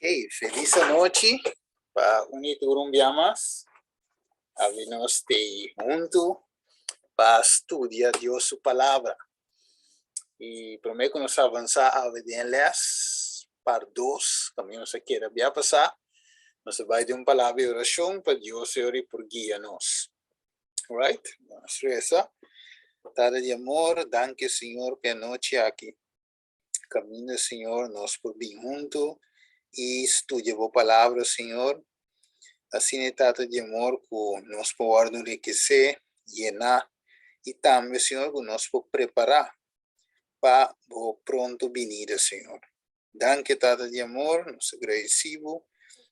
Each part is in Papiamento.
Ok, felis anochi pa un i tur un bia mas. Awe nos tei huntu pa studia Dios su palabra. I promé ku nos avansá awe den e lès, par dos, kaminda nos a keda bia pasá, nos a bai den un palabra di orashon pa Dios e ora i por guia nos. Alright, nos resa. Tata di amor, danki Señor pa e anochi aki. Kaminda, Señor, nos por bin huntu i studia Bo Palabra, Señor. Asina e Tata di amor ku nos por wòrdu enrikesé, yená i tambe, Señor, ku nos por prepará pa Bo pronto binida, Señor. Danki, Tata di amor, nos ta gradisí Bo,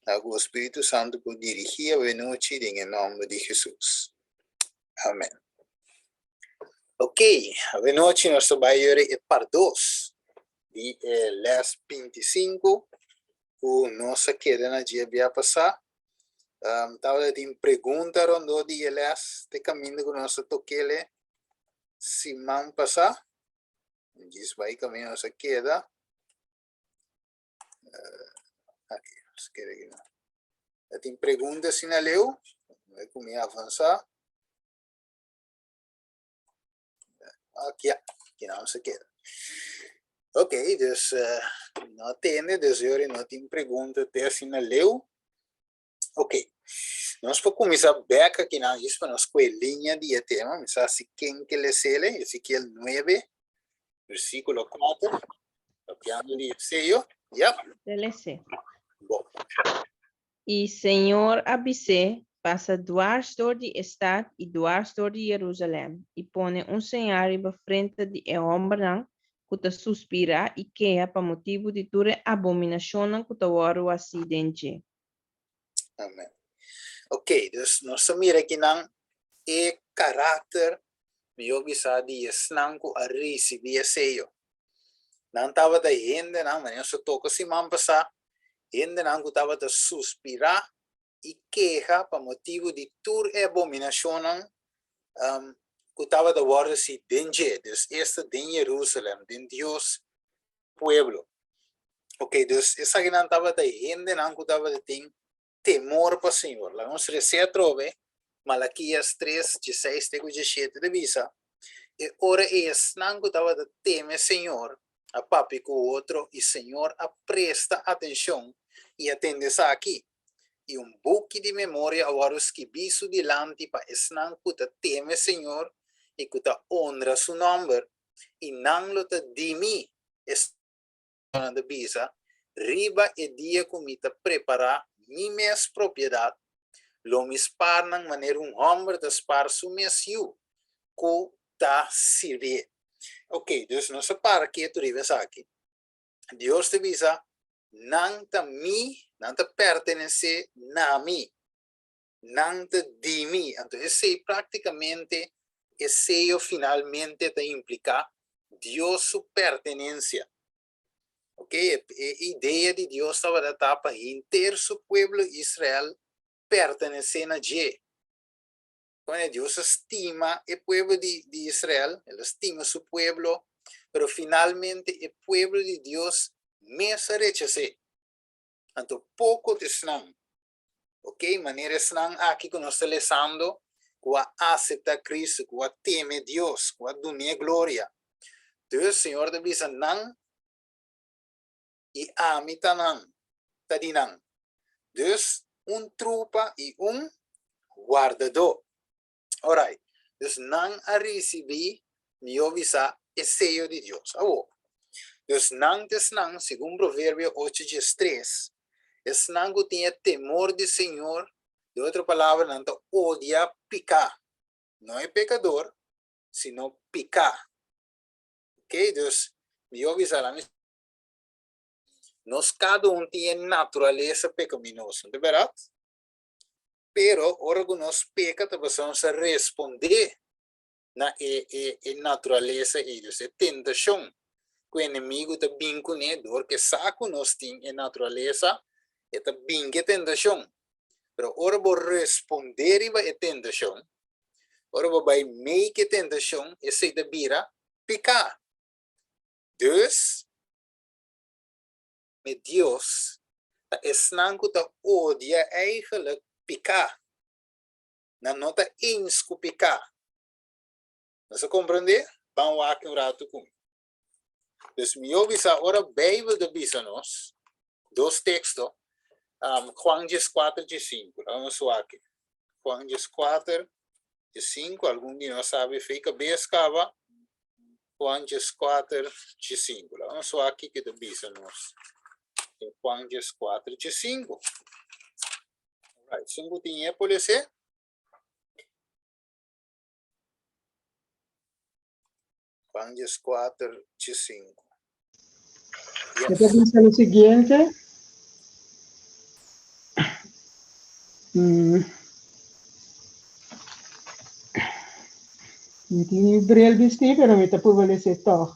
laga ku Bo Spiritu Santu por dirigí awenochi den e nòmber di Hesus. Amen. Ok, awenochi nos ta bai yori e par dos di e les 25 ku nos a keda na dje bia pasá. Tabata tin pregunta rondó di e les te kaminda ku nos a tok'ele siman pasá. Djis bai kaminda nos a keda. Aki, nos keda aki. Tin pregunta asina leu? Bai ku mi avansá. Aki, ja, aki nan se keda. Ok, dus no tende, dus yori no tin pregunta te asina leu. Ok, nos por kuminsá bek aki nan jis pa nos kohe liña di e tema. Mi sa si ken ke lesele, Ezekiel 9, versíkulo 4, papiando di e seyo. Ja. Te lese. Bo. I Señor a bis'é, Pasa dwars dor di e stat i dwars dor di Jerusalèm, i pone un señal riba frente di e hòmbernan ku ta suspirá i keha pa motibu di tur e abominashonnan ku ta wòrdu hasí den dje. Amen. Ok, dus nos ta mira akinan e karakter, mihó bisá, di esnan ku a risibí e seyo. Nan tabata hendenan, manera nos a toka siman pasá, hendenan ku tabata suspirá i keha pa motibu di tur e abominashonnan ku tabata wòrdu hasi den dje, dus esta den Jerusalèm, den Dios pueblo. Ok, dus esakinan tabata hendenan ku tabata tin temor pa Señor. Laga nos resé atrobe, Malakias 3, 16 te ku 17 ta bisa, E ora ei esnan ku tabata teme Señor a papia ku otro i Señor a presta atenshon i a tende esaki, i un buki di memoria a wòrdu skibí su dilanti pa esnan ku ta teme Señor i ku ta onra su nòmber, i nan lo ta di mi, e Nan ta bisa, Riba e dia ku mi ta prepará mi mes propiedat, lo mi spar nan manera un hòmber ta spar su mes yu ku ta sirbié. Oké, dus nos a para ketu riba esaki. Dios ta bisa, Nan ta mi, nan ta pertenesé na mi. Nan ta di mi. Anto esei práktikamente e seyo finalmente ta impliká Dios su pertenensia. Ok, e idea di Dios tabata ta pa henter su pueblo Israel pertenesé na dje. Bueno, Dios a stima e pueblo di, di Israel, el a stima su pueblo, pero finalmente e pueblo di Dios mes a rechas'é. Anto poko ta esnan Ok, manera esnan aki ku nos ta lesando, ku a aseptá Kristu, ku a teme Dios, ku a dun'é gloria. Dus Señor ta bisa nan, i ami ta nan, ta di nan. Dus un trupa i un wardadó. Alright, dus nan a risibí, mihó bisá, e seyo di Dios. Awor, dus nan ta esnan, segun Proverbio ocho djes tres, esnan ku tin e temor di Señor, di otro palabra, nan ta odia piká, no e pekador, sino piká. Oke, dus mihó bisá, laat mi nos kada un tin e naturalesa pekaminoso, no ta bèrdat? Pero ora ku nos peka ta pasobra nos a respondé na e e e naturalesa ei, dus e tentashon ku enemigu ta bin kuné dor ku e sa ku nos tin e naturalesa, e ta bin ku e tentashon. Pero ora bo respondé riba e tentashon, ora bo bai mei ku e tentashon, esei ta bira piká. Dus, me Dios. Ta esnan ku ta odia eigenlijk piká. Nan no ta eens ku piká. Nos a komprendé? Ban wak un ratu ku mi. Dus mi yo bisa ora Beibel ta bisa nos dos teksto, Juan 14 15. Laga nos wak. Juan 14 15, algun di nos sabi fei kabes kaba. Juan 14 15. Laga nos wak kiko ta bisa nos den Juan 14 15. Alright, sun ku tin e por lese? Juan 14 15. E ta bisa lo siguiente. Mi tin mi bril bistí, pero mi ta purba lese tòg.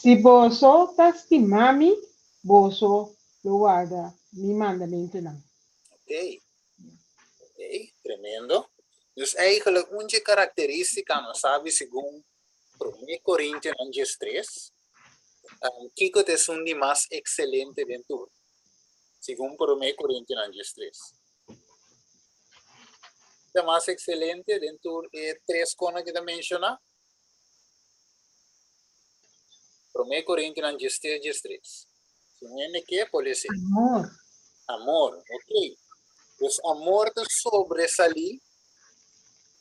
Si boso ta stima mi, boso lo warda mi mandamentunan. Ok, ok, tremendo. Dus eigenlijk un dje karakterístika nos sabi segun Promé Korintionan 13, kiko ta esun di mas ekselente den tur? Segun Promé Korintionan 13. Ta mas ekselente den tur e tres kona ku ta menshoná? Promé Korintionan 13, 13. Si un hende ke, por lese. Amor. Amor, ok. Dus amor ta sobresalí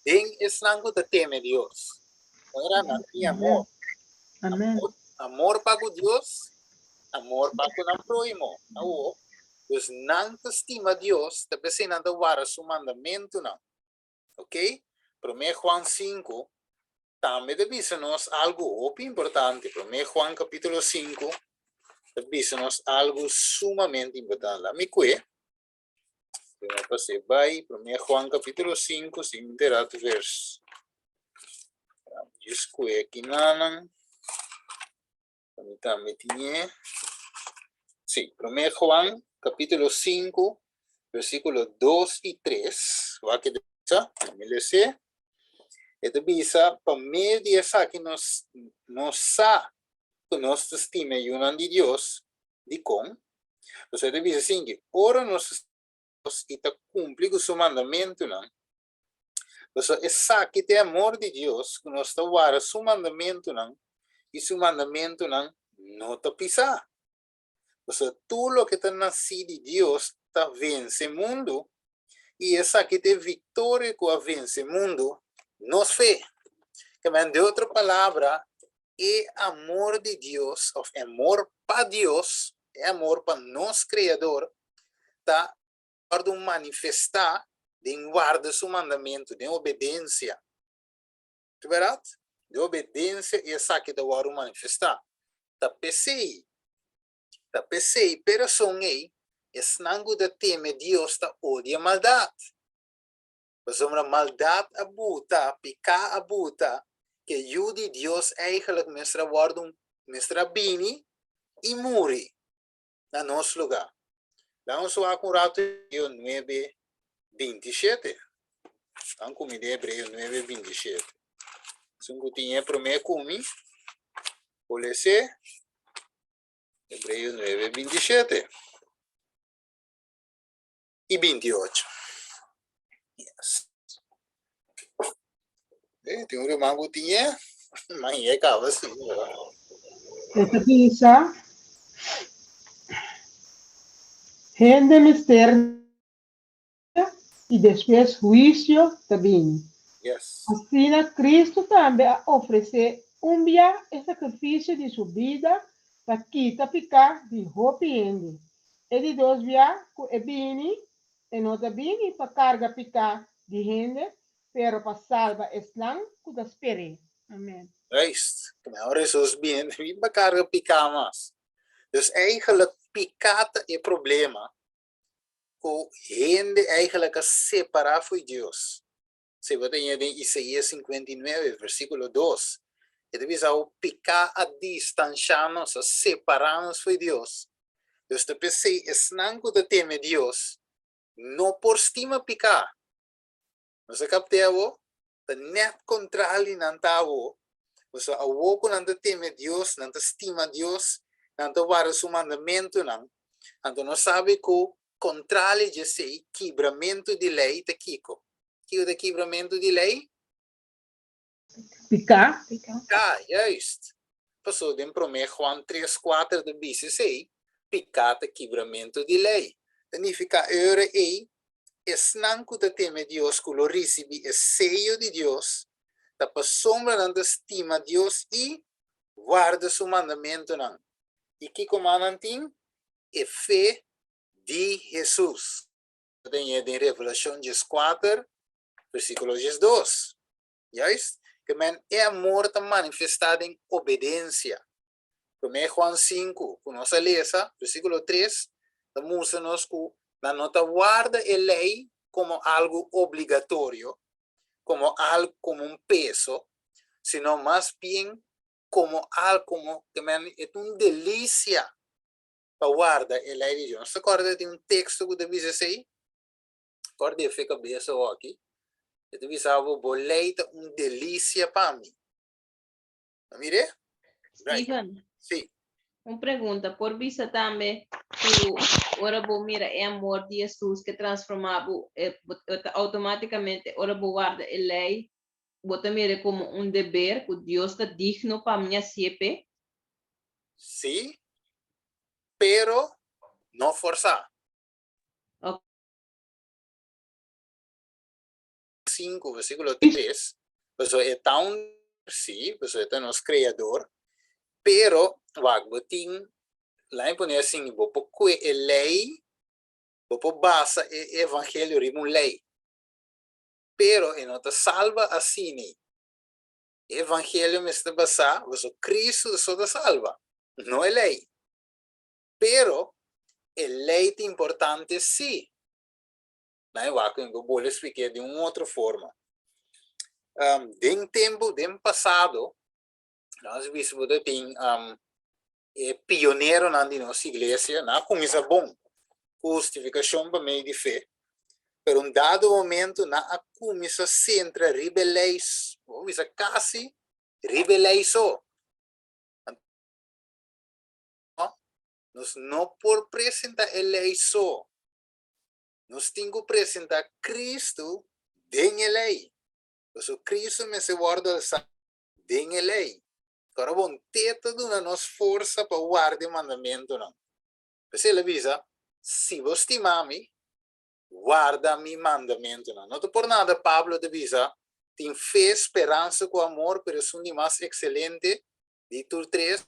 den esnan ku ta teme Dios. Ora nan tin amor. Amen. Amor, amor pa ku Dios, amor pa ku nan próhimo. Awo, dus nan ta stima Dios, ta p'esei nan ta warda su mandamentunan. Ok? Promé Juan 5 tambe ta bisa nos algu hopi importante. Promé Juan kapítulo 5 ta bisa nos algu sumamente importante. La mi kue. Promé pasé bai. Promé Juan kapítulo 5, si mi terato vers. Djis kue aki nanan. Mi tambe tiñe. Sí, promé Juan, capítulo 5, versículo 2 y 3. Wak ke bisa, mi lese. E ta bisa, pa medio di esaki nos, nos sa ku nos ta stima e yunan di Dios, dikon? Pasobra e ta bisa asin, ora nos ta stima Dios i ta kumpli ku su mandamentunan, Pasobra esaki ta e amor di Dios, ku nos ta wara su mandamentunan, i su mandamentunan no ta pisá. Pasobra tur loke ta nasí di Dios ta vense mundu, i esaki ta e viktoria ku a vense mundu, nos fe. Kemèn, den otro palabra, e amor di Dios, òf e amor pa Dios, e amor pa nos Kreador, ta wòrdu manifestá den warda su mandamentu, den obedensia. Ta bèrdat? Den obedensia i esaki ta wòrdu manifestá. Ta p'esei, ta p'esei p'e rason ei, esnan ku ta teme Dios ta odia maldat. Pasobra maldat a buta, piká a buta, ku e Yu di Dios eigentlik mester a wòrdu, mester a bini i muri na nos lugá. Laga nos wak un ratu Hebreo nuebe 27. Nan ku mi den Hebreo nuebe 27. Esun ku tin e promé ku mi, por les'é. Hebreo nuebe 27 i 28. Yes. Eh, tin un ruman ku tin e, ma e kaba si, verdad? E ta bisa, Hende mester i despues huisio ta bini. Yes. Asina Cristo tambe a ofresé un bia e sakrifisio di su bida pa kita piká di hopi hende. E di dos bia ku e bini, E no ta bini pa karga piká di hende, pero pa salba esnan ku ta sper'é. Amen. Juist. Ora Hesus bini, no bini pa karga piká mas. Dus eigenlijk piká ta e problema ku hende eigenlijk a separá fo'i Dios. Si bo ta ña den Isaías 59, versíkulo 2, e ta bisa ku piká a distanshá nos, a separá nos fo'i Dios. Dus ta p'esei esnan ku ta teme Dios no por stima piká. Nos a kapt'é awor? Ta nèt kontrali nan ta awor. Pasobra awor ku nan ta teme Dios, nan ta stima Dios. Nan ta warda su mandamentunan. Anto nos sabi ku kontrali dje esei, kibramentu di lei ta kiko? Kiko ta kibramentu di lei? Piká. Piká, juist. Pasobra den Promé Juan tres kuater ta bisa esei, piká ta kibramentu di lei. Ta nifiká e ora ei, esnan ku ta teme Dios ku lo risibí e seyo di Dios, ta pasobra nan ta stima Dios i warda su mandamentunan. I kiko mas nan tin? E fe di Hesus. Ta teñ'é den Revelashon 14, versíkulo 12. Juist? Ke men e amor ta manifestá den obedensia. Promé Juan 5, ku nos a lesa, versíkulo 3, ta mustra nos ku nan no ta warda e lei komo algu obligatorio, komo algu komo un peso, sino mas bien komo algu komo ke men e ta un delisia pa warda e lei di Dios. Nos ta kòrda tin un teksto ku ta bisa esei? Kòrda e fe kabesa awor aki. E ta bisa bo, bo lei ta un delisia pa mi. A mir'é? Right. Steven. Sí. Un pregunta, por bisa tambe ku ora bo mira e amor di Jesus ke transformá bo, e, bo ta automáticamente ora bo warda e lei, bo ta mir'é komo un deber ku Dios ta digno pa mi hasié p'e? Sí, pero no forsá. Ok. 5, versículo 3, pasobra e ta un, sí, pasobra e ta nos Creador, pero, wak, bo tin, laat mi pone asin, bo por kue e ley, bo por basa e evangelio riba un ley, pero e no ta salba asina. E evangelio mester basá, pasobra Cristo so ta salba, no e ley. Pero, e ley ta importante sí. Nan e wak ku bo lo splik'é di un otro forma. Den tempu, den pasado, nos bisa bo ta tin e pioneronan di nos iglesia, nan a kuminsá bon ku hustifikashon pa medio di fe, pero un dado momento nan a kuminsá sentra riba e lei, bo bisa kasi riba e lei so. Nos no por presentá e lei so. Nos tin ku presentá Kristu den e lei. Pasobra Kristu mester wòrdu alsá den e lei. Ora bon te ta duna nos forsa pa warda e mandamentunan. P'esei el a bisa, Si bo stima mi, warda mi mandamentunan. No ta por nada Pablo ta bisa, Tin fe, speransa ku amor, pero esun di mas ekselente di tur tres,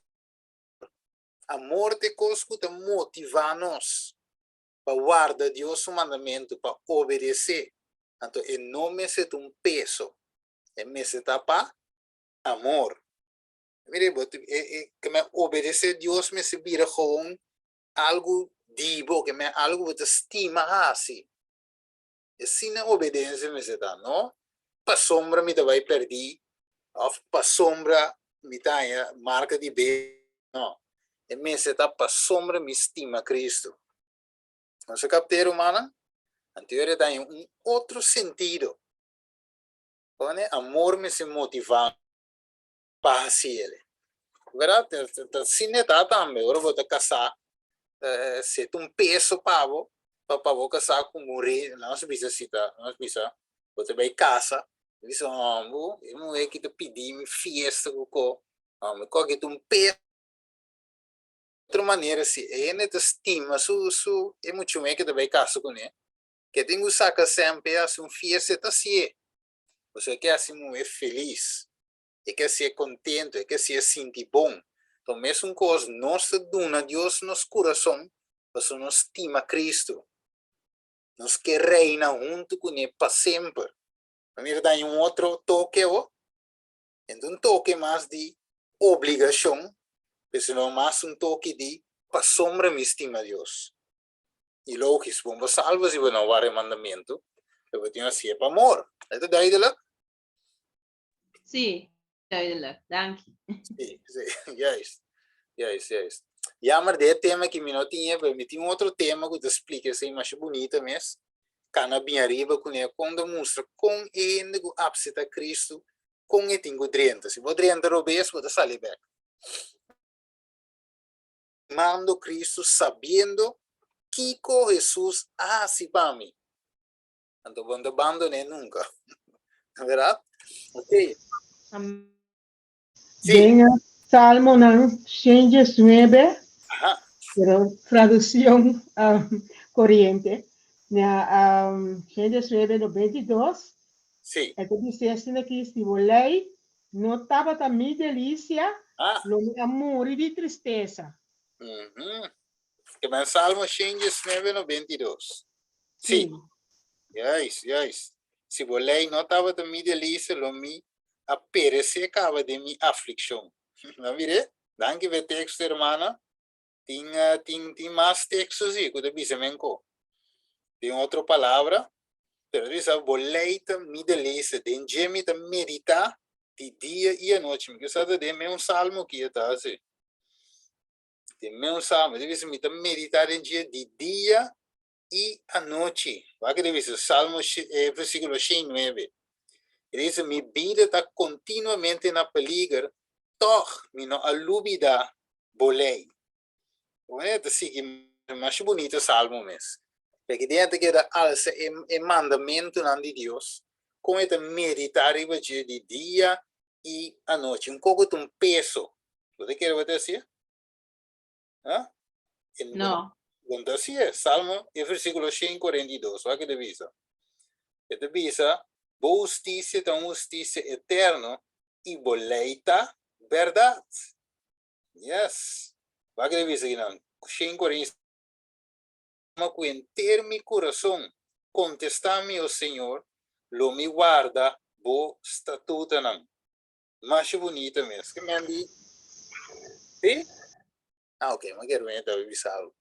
amor ta e kos ku ta motivá nos pa warda Dios su mandamentu, pa obedesé, anto e no mester ta un peso, e mester ta pa amor. Mire, bo e, e, ke men obedesé Dios mester bira gewoon algu di bo, ke men algu bo ta stima hasi. Asina obedensia mester ta, no pasobra mi ta bai pèrdí òf pasobra mi ta haña marka di be, no. E mester ta pasobra mi stima Kristu. Nos a kapt'é, rumannan? Anto e ta haña un otro sentido. Pone amor mester motivá pa hasi el. Bèrdat? Ta asina e ta tambe. Ora bo ta kasá, si ta un peso pa bo, pa pa bo kasá ku muhé, nos bisa si ta, nos bisa bo ta bai kasa, bo bisa hòmber, e muhé ki ta pidi mi fiesta ku ko, hòmber, kòke ta un peso. Otro manera si e hende ta stima su su e mucha muhé ke ta bai kasa kuné, ke tin ku saka semper hasi un fiesta e ta hasié. Pasobra e ke hasi muhé felis, e ke hasié kontentu, e ke hasié sinti bon. Enton mesun kos nos ta duna Dios nos kurason pasobra nos stima Kristu. Nos ke reina huntu kuné pa semper. Mira daña un otro toke awor. Enton un toke mas di obligashon, pero sino mas un toke di pasobra mi stima Dios. I logis, bo no salba si bo no wara e mandamentu, pero bo tin hasié pa amor. E ta duidelijk? Sí, duidelijk. Danki. Sí, sí, juist. Juist, juist. Jammer di e tema ki mi no tin e, pero mi tin otro tema ku ta splika esei masha bunita mes. Kana bin ariba kuné kon ta mustra kon e hende ku apseta Kristu, kon e tin ku drenta. Si bo drenta robes, bo ta sali bèk. Mando Cristo sabiendo kiko Hesus a hasi pa mi. Anto bo no ta bandon'é nunka. Bèrdat? Ok. Amén. Sí. Den Salmonan 119, pero traducción corriente, na 119, 92, e ta bisa asina aki, Si bo lei no tabata mi delicia, lo mi a muri di tristesa. Ke men Salmo 119, 92. Sí. Juist, juist. Si bo lei no tabata mi delisia, lo mi a peresé kaba den mi aflikshon. Bo a mir'é? Danki pa e teksto, hermana. Tin, tin, tin mas teksto sí ku ta bisa men ko. Den otro palabra, pero ta bisa bo lei ta mi delisia, den dje mi ta meditá di dia i anochi. Mi ke sa ta den meun salmo ki e ta hasi. Den meun salmo, e ta bisa mi ta meditá den dje di dia i anochi. Wak e ta bisa, Salmo versíkulo 109. E ta bisa, Mi bida ta kontinuamente na peliger, tòg mi no a lubidá bo lei. Bo manera ta sigui masha bunito salmo mes. P'e den ta keda alsa e mandamentunan di Dios, kon e ta meditá riba dje di dia i anochi. Un koko ta un peso. Bo ta kere bo ta hasié? Ha? No. Bo no ta hasié. Salmo e versíkulo 142, wak e ta bisa? E ta bisa, Bo hustisia ta un hustisia eterno i bo lei ta bèrdat. Yes. Wak e ta bisa kinan? 145. Ma ku henter mi kurason, kontestá mi, o Señor, lo mi warda bo statutonan. Masha bunita mes. Ke men di? Si? Ah, ok. Mi kere meen ta bisa algo.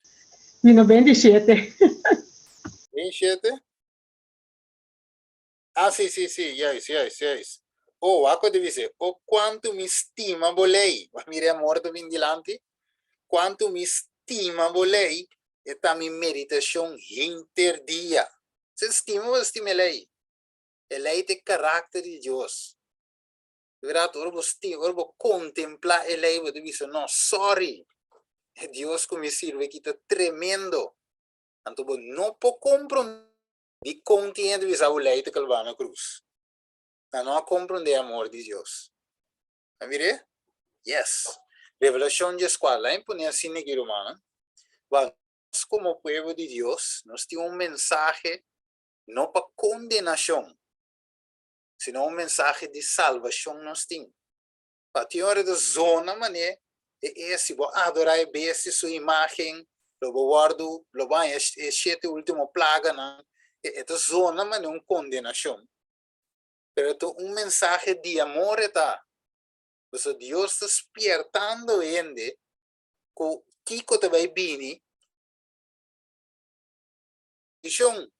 Mi no 27. 27? Ah, si, si, si. Juist, juist, juist. Oh, wak ku ta bisa. O kuantu mi stima bo lei. Bo a mira e amor ta bin dilanti? Kuantu mi stima bo lei, e ta mi meditashon hinter dia. Si stima bo ta stima e lei. E lei ta e karakter di Dios. Di bèrdat, ora bo stima, ora bo kontemplá e lei, bo ta bisa, No, sòri! E Dios ku mi sirbi aki ta tremendo! Anto bo no por komprondé dikon tin hende bisa bo lei ta kalbá na krus. Nan no a komprondé e amor di Dios. A mir'é? Yes! Revelashon 14. Lain pone asina aki, rumannan. Wak, nos komo pueblo di Dios, nos tin un mensahe no pa kondenashon, sino un mensahe di salbashon nos tin. Pa tin ora ta zona manera e e si bo adorá e bestia su imágen, lo bo wòrdu, lo bo haña e shete último plaganan, e ta zona manera un kondenashon. Pero ta un mensahe di amor e ta. Pasobra Dios ta spiertando hende ku kiko ta bai bini. Dishon.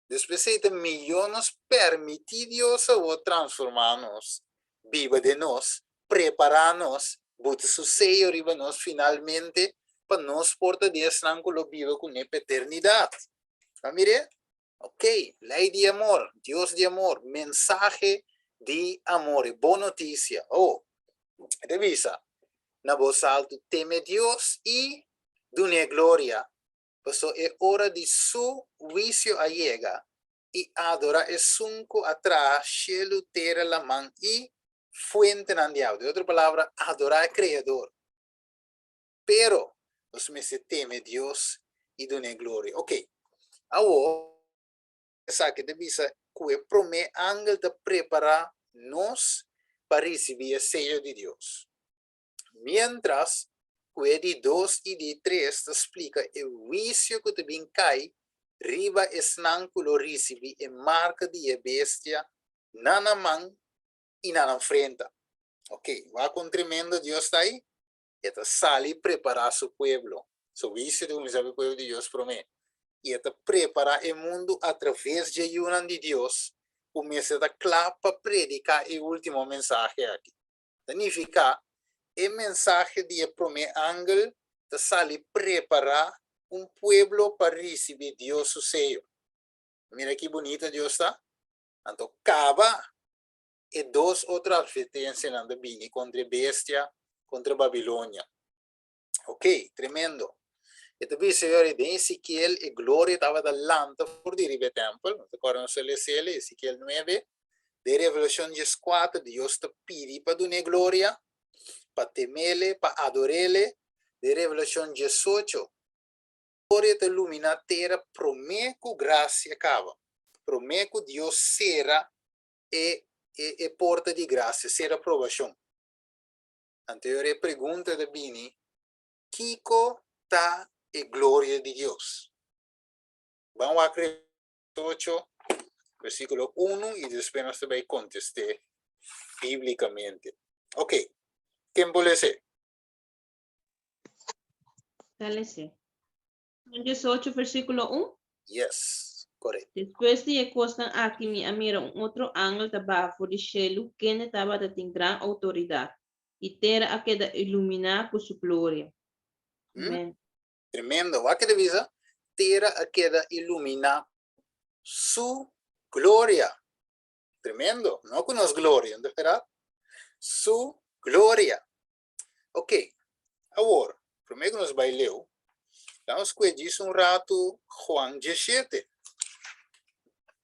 Despues ei ta mihó nos permití Dios awor transformá nos, biba den nos, prepará nos, buta su seyo riba nos finalmente pa nos por ta di esnan ku lo biba kuné pa eternidat. Ta mir'é? Ok, lei di amor, Dios di amor, mensahe di amor, e bon notisia. Oh, e ta bisa, Na bo saltu teme Dios i dun'é gloria, Paso e ora di Su huisio a yega, i adora Esun ku a traha shelu, tera, laman i fuentenan di awa. Den otro palabra, adorá e Kreador. Pero, nos mester teme Dios i dun'é gloria. Oke, awor, esaki ta bisa ku e promé angel ta prepará nos pa risibí e seyo di Dios. Miéntras ku e di dos i di tres ta splika e huisio ku ta bin kai riba esnan ku lo risibí e marka di e bestia na nan man i na nan frenta. Oke, wak kon tremendo Dios ta ei? E ta sali prepará su pueblo. Su huisio ta kuminsá ku e pueblo di Dios promé. I e ta prepará e mundu atraves dje yunan di Dios ku mester ta kla pa prediká e último mensahe aki. Ta nifiká, e mensahe di e promé angel ta sali prepará un pueblo pa risibí Dios su seyo. Mira ki bunita Dios ta! Anto kaba e dos otro atvertensianan ta bini kontra e bestia, kontra Babilonia. Ok, tremendo. E ta bisa yori den Ezekiel e gloria tabata lanta for di riba e tempel. No ta kòrda nos a lesa el, Ezekiel 9. Den Revelashon 14 Dios ta pidi pa dun'é gloria, pa temele, pa adorele. Den Revelashon 18 gloria ta luminá tera promé ku grasia kaba, promé ku Dios sera e e e porta di grasia, sera probashon. Anto e ora e pregunta ta bini, Kiko ta e gloria di Dios? Ban wak Revelashon 8, versíkulo 1 i despues nos ta bai kontest'é bíblikamente. Ok, ken por les'é? Ta les'é. 18, versíkulo 1. Yes, korekto. Despues di e kosnan aki mi a mira un otro angel ta baha for di shelu, kende tabata tin gran outoridat, i tera a keda iluminá ku su gloria. Amen. Tremendo. Wak ta bisa? Tera a keda iluminá su gloria. Tremendo. No ku nos gloria, no ta verdad? Su gloria. Ok, awor, promé ku nos bai leu, laga nos kue djis un ratu Juan 17.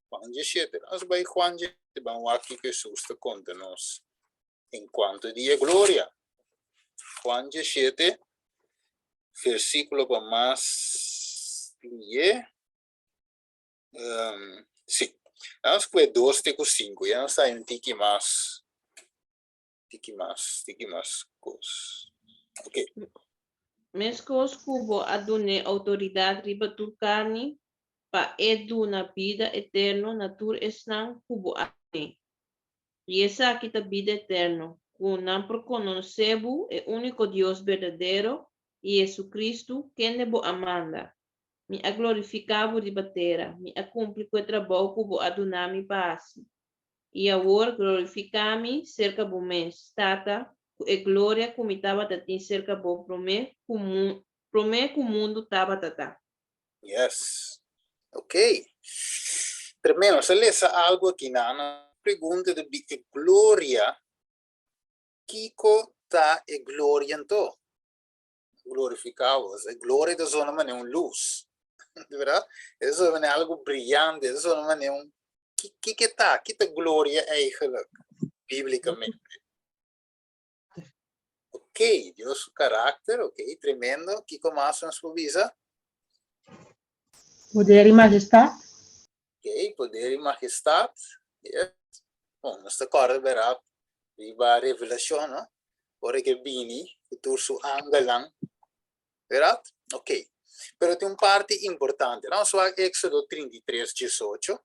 Juan 17. Laga nos bai Juan 17, ban wak kiko Hesus ta konta nos en kuanto di e gloria. Juan 17, versíkulo pa mas lié. Um, sí. Laga nos kue 2 te ku 5, ya nos ta un tiki mas. Tiki mas, tiki mas kos. Ok. Meskos ku bo a dun'é outoridat riba tur karni, pa e duna bida eterno na tur esnan ku bo a dun'é. I esaki ta bida eterno, ku nan por konosé bo, e úniko Dios berdadero, i JesuCristu, kende bo a manda. Mi a glorifiká bo riba tera, mi a kumpli ku e trabou ku bo a duna mi pa hasi. I awor glorifiká mi serka bo mes, Tata, ku e gloria ku mi tabata tin serka bo promé ku promé ku mundu tabata ta. Yes. Ok. Tremendo. Nos a lesa algu aki na na pregunta di bi e gloria. Kiko ta e gloria anto? Glorifiká bo. E gloria ta zona manera un lus. Di berdad? E ta zona manera algu briyante. E ta zona manera un Ki ke ta? Ki ta gloria eigenlijk bíblikamente? Ok, Dios su karakter, ok, tremendo. Kiko mas nos por bisa? Poder i majestat. Ok, poder i majestat. Yes. Bon, nos ta kòrda bèrdat riba Revelashon, no? Ora ke bini ku tur su angelnan, bèrdat? Ok. Pero tin un parti importante. Nos wak Éxodo 33, 18.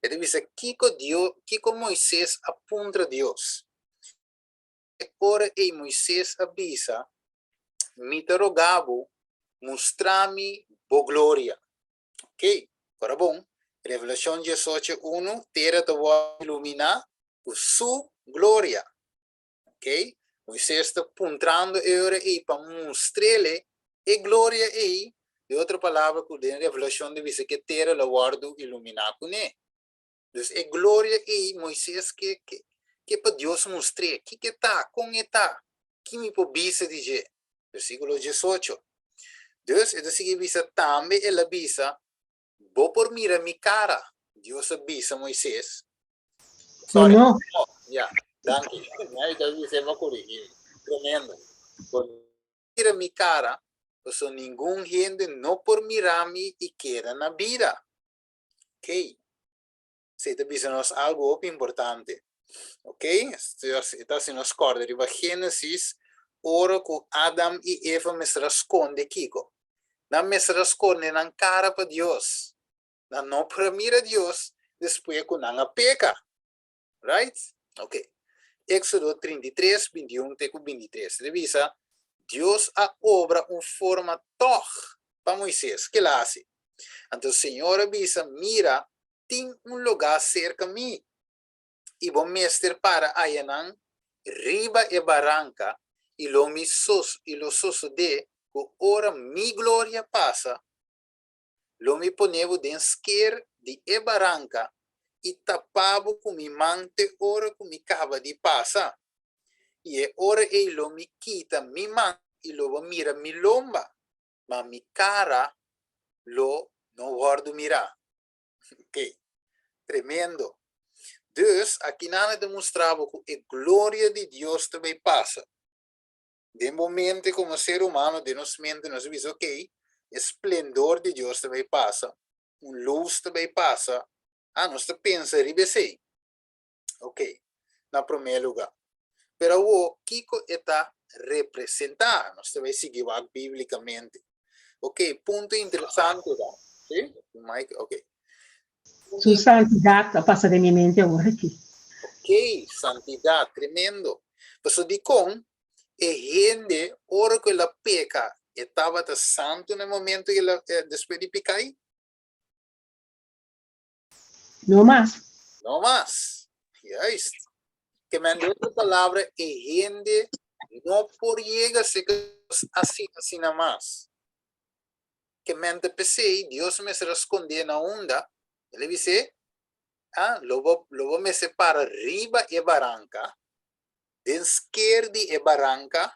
E ta bisa kiko Dios, kiko Moisés a puntra Dios. E ora ei Moisés a bisa, Mi ta roga bo, mustra mi bo gloria. Ok, ora bon, Revelashon 18, 1, tera ta wòrdu iluminá ku su gloria. Ok, Moisés ta puntrando e ora ei pa mustr'ele e gloria ei, di otro palabra ku den Revelashon ta bisa ku e tera lo wòrdu iluminá kuné. Dus e gloria ei Moisés ke ke ke pa Dios mustr'é. Kiko e ta? Kon e ta? Ki mi por bisa di dje? Versíkulo 18. Dus e ta sigui bisa, Tambe el a bisa, Bo por mira mi kara, Dios a bisa Moisés. Sorry. No. Oh, ja, danki. Mi a bisa pa korigí mi. Tremendo. Bo mira mi kara, pasobra ningun hende no por mira mi i keda na bida. Ok. Esei ta bisa nos algu hopi importante. Ok, e ta hasi nos kòrda riba Génesis, ora ku Adam i Eva mester a skonde kiko? Nan mester a skonde nan kara pa Dios. Nan no por a mira Dios despues ku nan a peka. Right? Ok. Éxodo 33, 21 te ku 23. E ta bisa, Dios a obra un forma tòg pa Moisés. Ke el a hasi? Anto Señor a bisa, Mira, tin un lugá serka mi, i bo mester para ayanan riba e baranka, i lo mi i lo sosodé ku ora mi gloria pasa, lo mi pone bo den sker di e baranka i tapa bo ku mi man te ora ku mi kaba di pasa. I e ora ei lo mi kita mi man. i lo bo mira mi lomba, ma mi kara lo no wòrdu mirá. Ok, tremendo. Dus, akinan e ta mustra bo ku e gloria di Dios ta bai pasa. Den bo mente komo ser humano, den nos mente nos a bisa, ok, e splendor di Dios ta bai pasa, un lus ta bai pasa. Ah, nos ta pensa riba esei. Ok, na promé lugá. Pero awor, kiko e ta representá? Nos ta bai sigui wak bíblikamente. Ok, punto interesante ta. Sí? Mike, ok. Su santidat a pasa den mi mente awor aki. Ok, santidat, tremendo. Pasobra dikon e hende ora ku el a peka e tabata santu na e momento ku el a despues di peka ei? No mas. No mas. Juist. Ke men di otro palabra, e hende no por yega serka Dios asina asina mas. Ke men ta p'esei Dios mester a skond'é na unda, el a bis'é, Ah, lo bo, lo bo mester para riba e baranka, den sker di e baranka,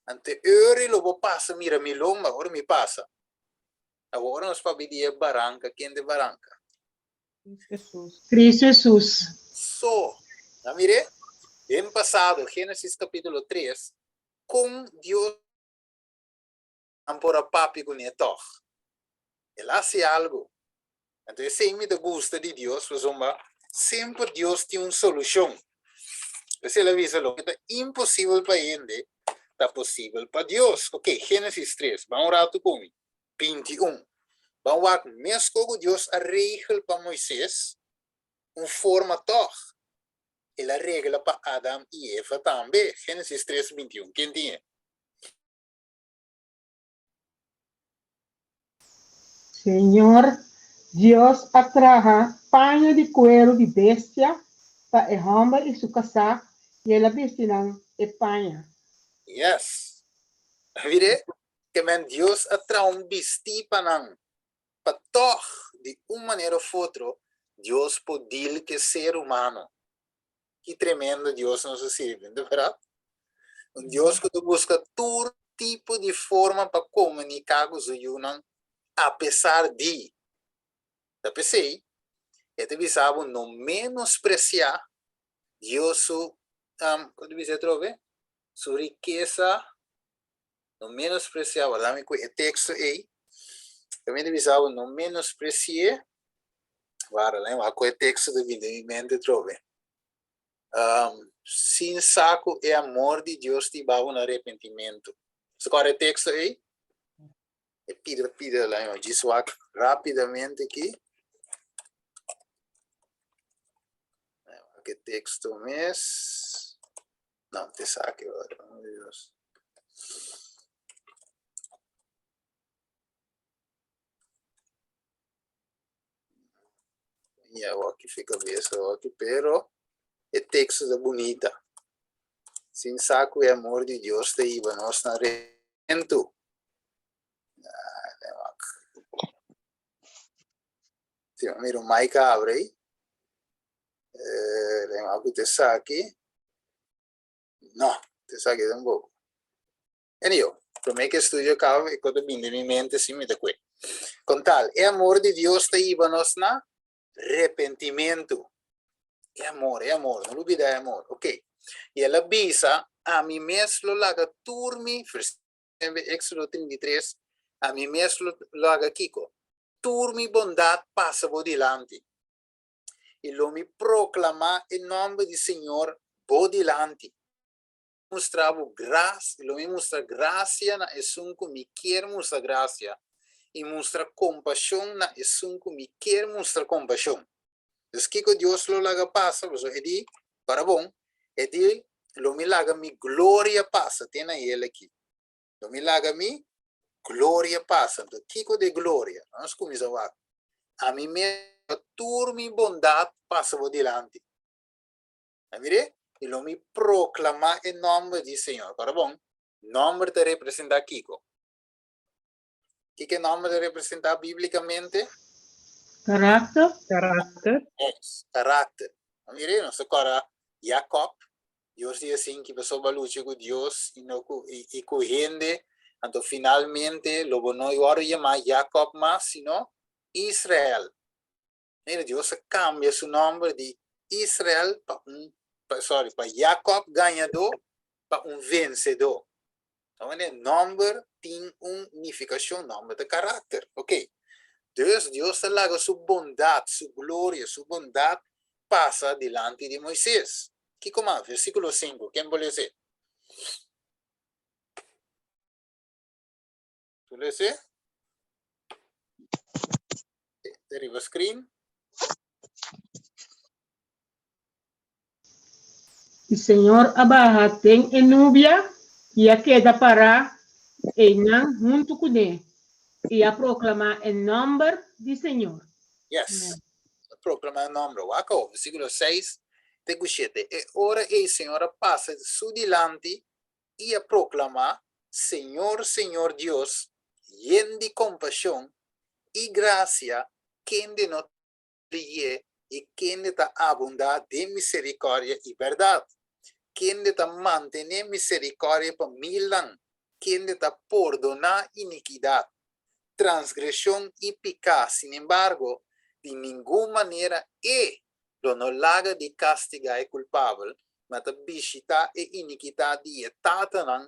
anto e ora lo bo pasa mira mi lomba ora mi pasa. Awor ora nos papia di e baranka, ken ta e baranka? Cristo Jesus. So, nan mir'é? Den pasado, Génesis capítulo tres, kon Dios nan por a papia kuné tòg? El a hasi algu. Anto esei mi ta gusta di Dios, pasobra semper Dios tin un solushon. P'esei el a bisa loke ta imposibel pa hende, ta posibel pa Dios. Ok, Génesis tres, ban un ratu ku mi. 21. Ban wak meskos ku Dios a regel pa Moises un forma tòg, el a regla pa Adam i Eva tambe. Génesis 3, 21. Ken tin e? Señor Dios a traha paña di kueru di bestia pa e hòmber i su kasá, i el a bisti nan e paña. Yes. Mire, ke men Dios a traha un bistí pa nan, pa tòg di un manera of otro Dios por deal ku e ser humano. Ki tremendo Dios nos a sirbi, no ta bèrdat? Un Dios ku ta buska tur tipo di forma pa komuniká ku su yunan apesar di. Ta p'esei e ta bisa bo no menospresiá Dios su, kon ta bisa atrobe? Su rikesa, no menospresiá, wardá mi ku e teksto ei, tambe ta bisa bo no menospresi'é. Wara, lei wak ku e teksto ta bini den mi mente atrobe. Sin sa ku e amor di Dios ta hiba bo na arepentimentu. Bo kòrda e teksto ei? E pida pida lei wak djis wak rápidamente aki. Lei wak e teksto mes. No, te sa aki ora. Oh, Dios. Ya awaki fi cabeza awaki, pero e texto ta bunita. Sin sa cu e amor di Dios ta hiba nos na arrepentimentu. Si, mira un mic abre ahí. Eh, lema cu te saki. No, te saki tampoco. Anyhow, promé ku e studio kaba, e kos ta bini den mi mente sin mi ta kue. Kon tal, e amor di Dios ta hiba nos na repentimentu. E amor, e amor, no lubida e amor. Ok. I el a bisa, Ami mes lo laga tur mi, Éxodo 33, ami mes lo laga kiko? Tur mi bondat pasa bo dilanti. I lo mi proklamá e nòmber di Señor bo dilanti. Mustra bo gras, lo mi mustra grasia na esun ku mi kier mustra grasia, i mustra kompashon na esun ku mi kier mustra kompashon. Dus kiko Dios lo laga pasa? Pasobra e di, Para bon, e di, lo mi laga mi gloria pasa, te na el aki. Lo mi laga mi gloria pasa. Anto kiko di e gloria? Nos kuminsá wak. Ami mes tur mi bondat pasa bo dilanti. A mir'é? I lo mi proklamá e nòmber di Señor. Kòrda bon, nòmber ta representá kiko? Kiko e nòmber ta representá bíblikamente? Karakter. Karakter. Yes, karakter. A mir'é? Nos ta kòrda Jakòb. Dios di asin ki pasobra bo a lucha ku Dios i no ku i ku hende, anto finalmente lo bo no wòrdu yamá Jakòb mas, sino Israel. Mira, Dios a kambia su nòmber di Israel pa un, pa, sorry, pa Jakòb gañadó pa un vensedó. Tawene nòmber tin un nifikashon, nòmber ta karakter. Ok. Dus Dios ta laga su bondat, su gloria, su bondat pasa dilanti di Moises. Kiko mas? Versíkulo sinku, ken por lese? Tu lese? Te riba screen. I Señor a baha den e nubia i a keda pará einan huntu kuné i a proklamá e nòmber di Señor. Yes. A proklamá e nòmber. Wak awor, versíkulo seis te ku shete. E ora ei Señor a pasa su dilanti i a proklamá, Señor, Señor Dios, yen di kompashon i grasia, kende no Lihé i kende ta abundá den miserikòrdia i bèrdat, kende ta mantené miserikòrdia pa milnan, kende ta pordoná inikidat, transgreshon i piká, sinembargo, di ningun manera e lo no laga di kastigá e kulpabel, ma ta bishitá e inikidat di e tatanan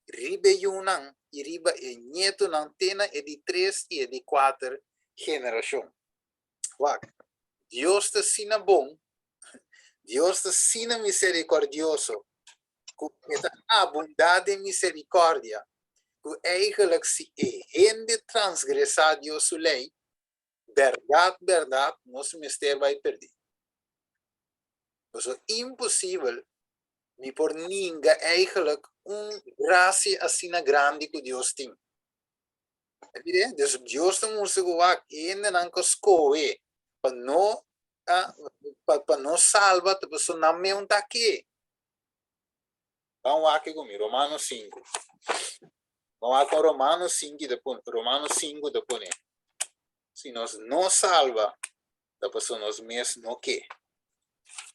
riba e yunan i riba e ñetunan te na e di tres i e di kuater generashon. Wak, Dios ta asina bon, Dios ta asina miserikòrdioso, ku e ta abundá den miserikòrdia, ku eigenlijk si e hende transgresá Dios su lei, bèrdat bèrdat nos mester bai pèrdí. Pasobra imposibel mi por ninga eigenlijk un grasia asina grandi ku Dios tin. Mire, dus Dios ta mustra ku wak hendenan ku skohe pa no pa pa no salba ta pasobra nan meun ta ke. Ban wak ku mi, Romano sinku. Ban wak kon Romano sinku ta pone, Romano sinku ta pone. Si nos no salba ta pasobra nos mes no ke.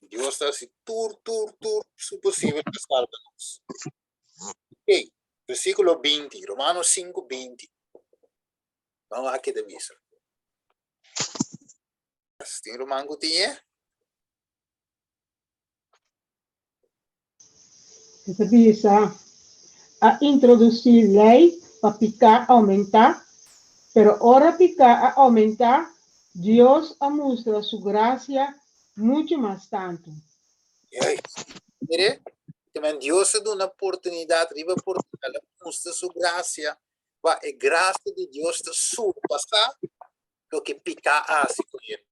Dios ta hasi tur tur tur su posibel pa salba nos. Ey, versíkulo 20, Romanos 5, 20. Vamos a keda bisa. Tin ruman ku tin e? E ta bisa, A introdusí lei pa piká oumentá, pero ora piká a oumentá, Dios a mustra su grasia muchu mas tantu. Juist. Mire, te men Dios a duna oportunidad riba oportunidad, a mustra su gracia, pa e gracia di Dios ta surpasa loke pica a haci cu hende.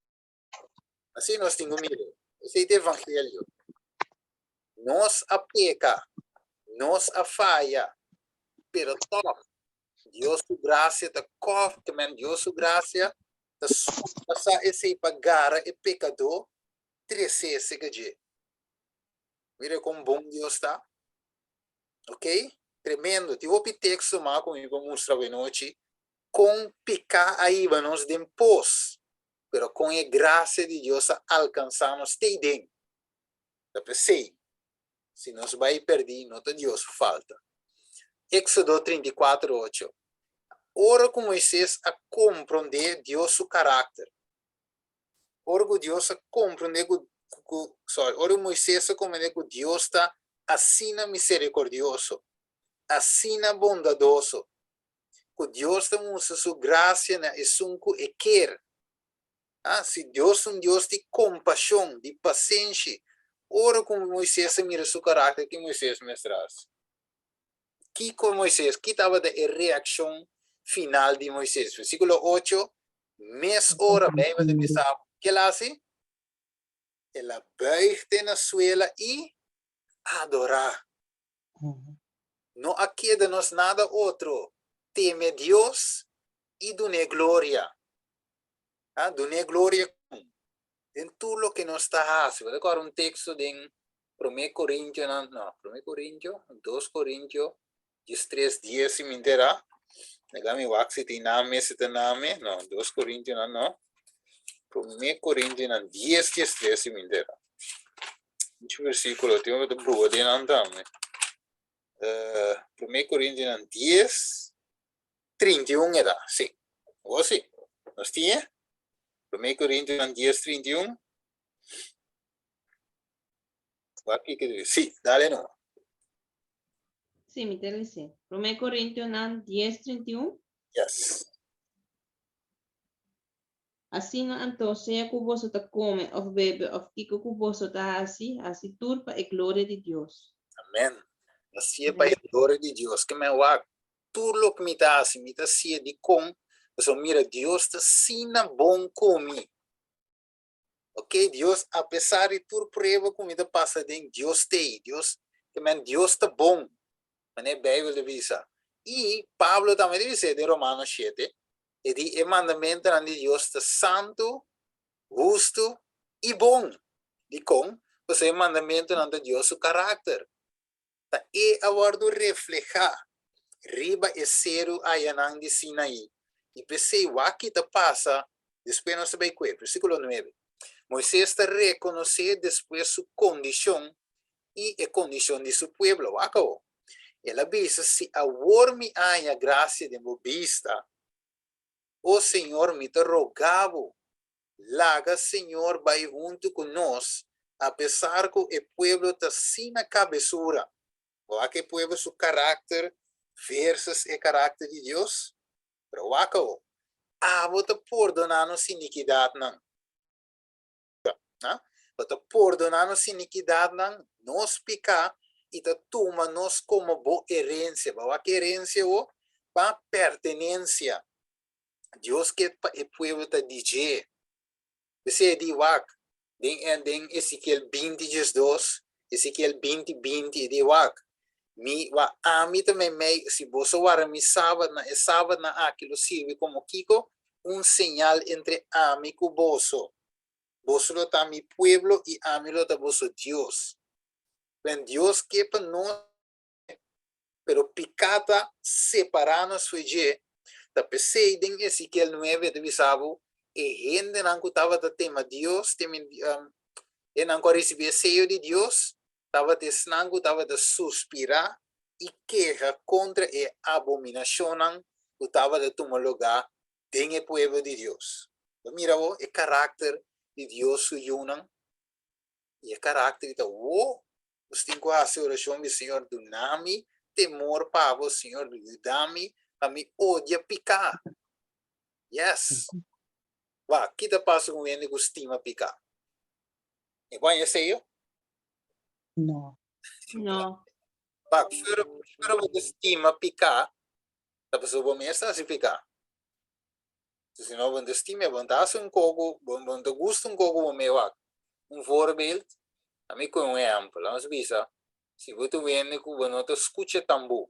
Así nos tin cu mira. Esey ta evangelio. Nos a peca, nos a faya, pero toch Dios su gracia ta kof, te men Dios su gracia ta surpasa esey pa gara e pecador trese esei dje. Mira kon bon Dios ta. Ok? Tremendo. Tin hopi teksto mas ku mi por mustra awenochi kon piká a hiba nos den pos, pero kon e grasia di Dios a alkansá nos te den. Ta p'esei, si nos bai pèrdí, no ta Dios su falta. Éksodo 34, 8. Ora ku Moisés a komprondé Dios su karakter, Ora ku Dios a komprendé ku, ku, sorry, ora Moisés a komprendé ku Dios ta asina miserikordioso, asina bondadoso, ku Dios ta mustra su grasia na esun ku e kier. Ah, si Dios ta un Dios di kompashon, di pasenshi, ora ku Moisés a mira su karakter, ki Moisés mester hasi? Kiko Moisés, ki tabata e reakshon final di Moisés? Versíkulo 8, Mes ora Bijbel ta bisa bo ke el a hasi? El a buig te na suela i adorá. No a keda nos nada otro, teme Dios i dun'é gloria. A dun'é gloria kon? Den tur loke nos ta hasi. Bo ta kòrda un teksto den Promé Korintionan, no, Promé Korintio, Dos Korintio, 13, 10 si mi entera. Nega mi wak si tin name, si ta name. No, 2 Corintionan no. Promé Corintionan 10, 13 si mi entera. Mucho versículo, tengo que bruha den nan tambe. Promé Corintionan 10, 31 era, sí. O sí, nos tiene? Promé Corintionan 10, 31. Wak ki sí, dale no. Sí, mi ta lesa. Promé Korintionan 10, 31. Yes. Asina anto, sea ku boso ta kome òf bebe òf kiko ku boso ta hasi, hasi tur pa e gloria di Dios. Amen. Hasié pa e gloria di Dios. Ke men wak, tur loke mi ta hasi, mi ta hasié dikon? Pasobra mira, Dios ta asina bon ku mi. Ok, Dios, apesar di tur prueba ku mi ta pasa den, Dios t'ei. Dios, ke men, Dios ta bon. Manera e Beibel ta bisa. I Pablo tambe ta bis'é den Romano shete, e di e mandamentunan di Dios ta santu, hustu i bon. Dikon? Pasobra e mandamentunan ta Dios su karakter. Ta e a wòrdu reflehá riba e seru ayanan di Sinaí. I p'esei wak ki ta pasa despues nos ta bai kue. Versíkulo nuebe. Moisés ta rekonosé despues su kondishon i e kondishon di su pueblo. Wak awor. El a bisa, Si awor mi haña grasia den bo bista, o Señor, mi ta roga bo, Laga Señor bai huntu ku nos, apesar ku e pueblo ta asina kabesura. Bo wak e pueblo su karakter versus e karakter di Dios? Pero wak awo, abo ta pordoná nos inikidatnan. Bo ta pordoná nos inikidatnan, nos piká, i ta tuma nos komo bo herensia. Bo wak herensia awo? Pa pertenensia. Dios ke pa e pueblo ta di dje. P'esei e di wak den e den Ezekiel binti diesdos, Ezekiel binti binti, e di wak, Mi wa ami ta meimei, si boso warda mi sabatnan, e sabatnan aki lo sirbi komo kiko? Un señal entre ami ku boso. Boso lo ta mi pueblo i ami lo ta boso Dios. Ben Dios ke pa nos. Pero piká ta separá nos fo'i dje. Ta p'esei den Ezekiel nuebe ta bisa bo, e hendenan ku tabata tema Dios, hendenan ku a risibí e seyo di Dios, tabata esnan ku tabata suspirá i keha kontra e abominashonnan ku tabata tuma lugá den e pueblo di Dios. Bo mira bo e karakter di Dios su yunan? I e karakter ta, Wo, nos tin ku hasi orashon di, Señor, duna mi temor pa bo, Señor, yuda mi pa mi odia piká. Yes. Wak, ki ta pasa ku un hende ku stima piká? E por haña seyo? No. No. Wak, fuera, fuera bo ta stima piká, ta pasobra bo mes ta hasi piká. Si no bo no ta stima, bo no ta hasi un koko, bo no ta gusta un koko bo mes wak. Un voorbeeld, ami kohe un ehempel, nos bisa, si bo ta wende ku bo no ta skucha tambú,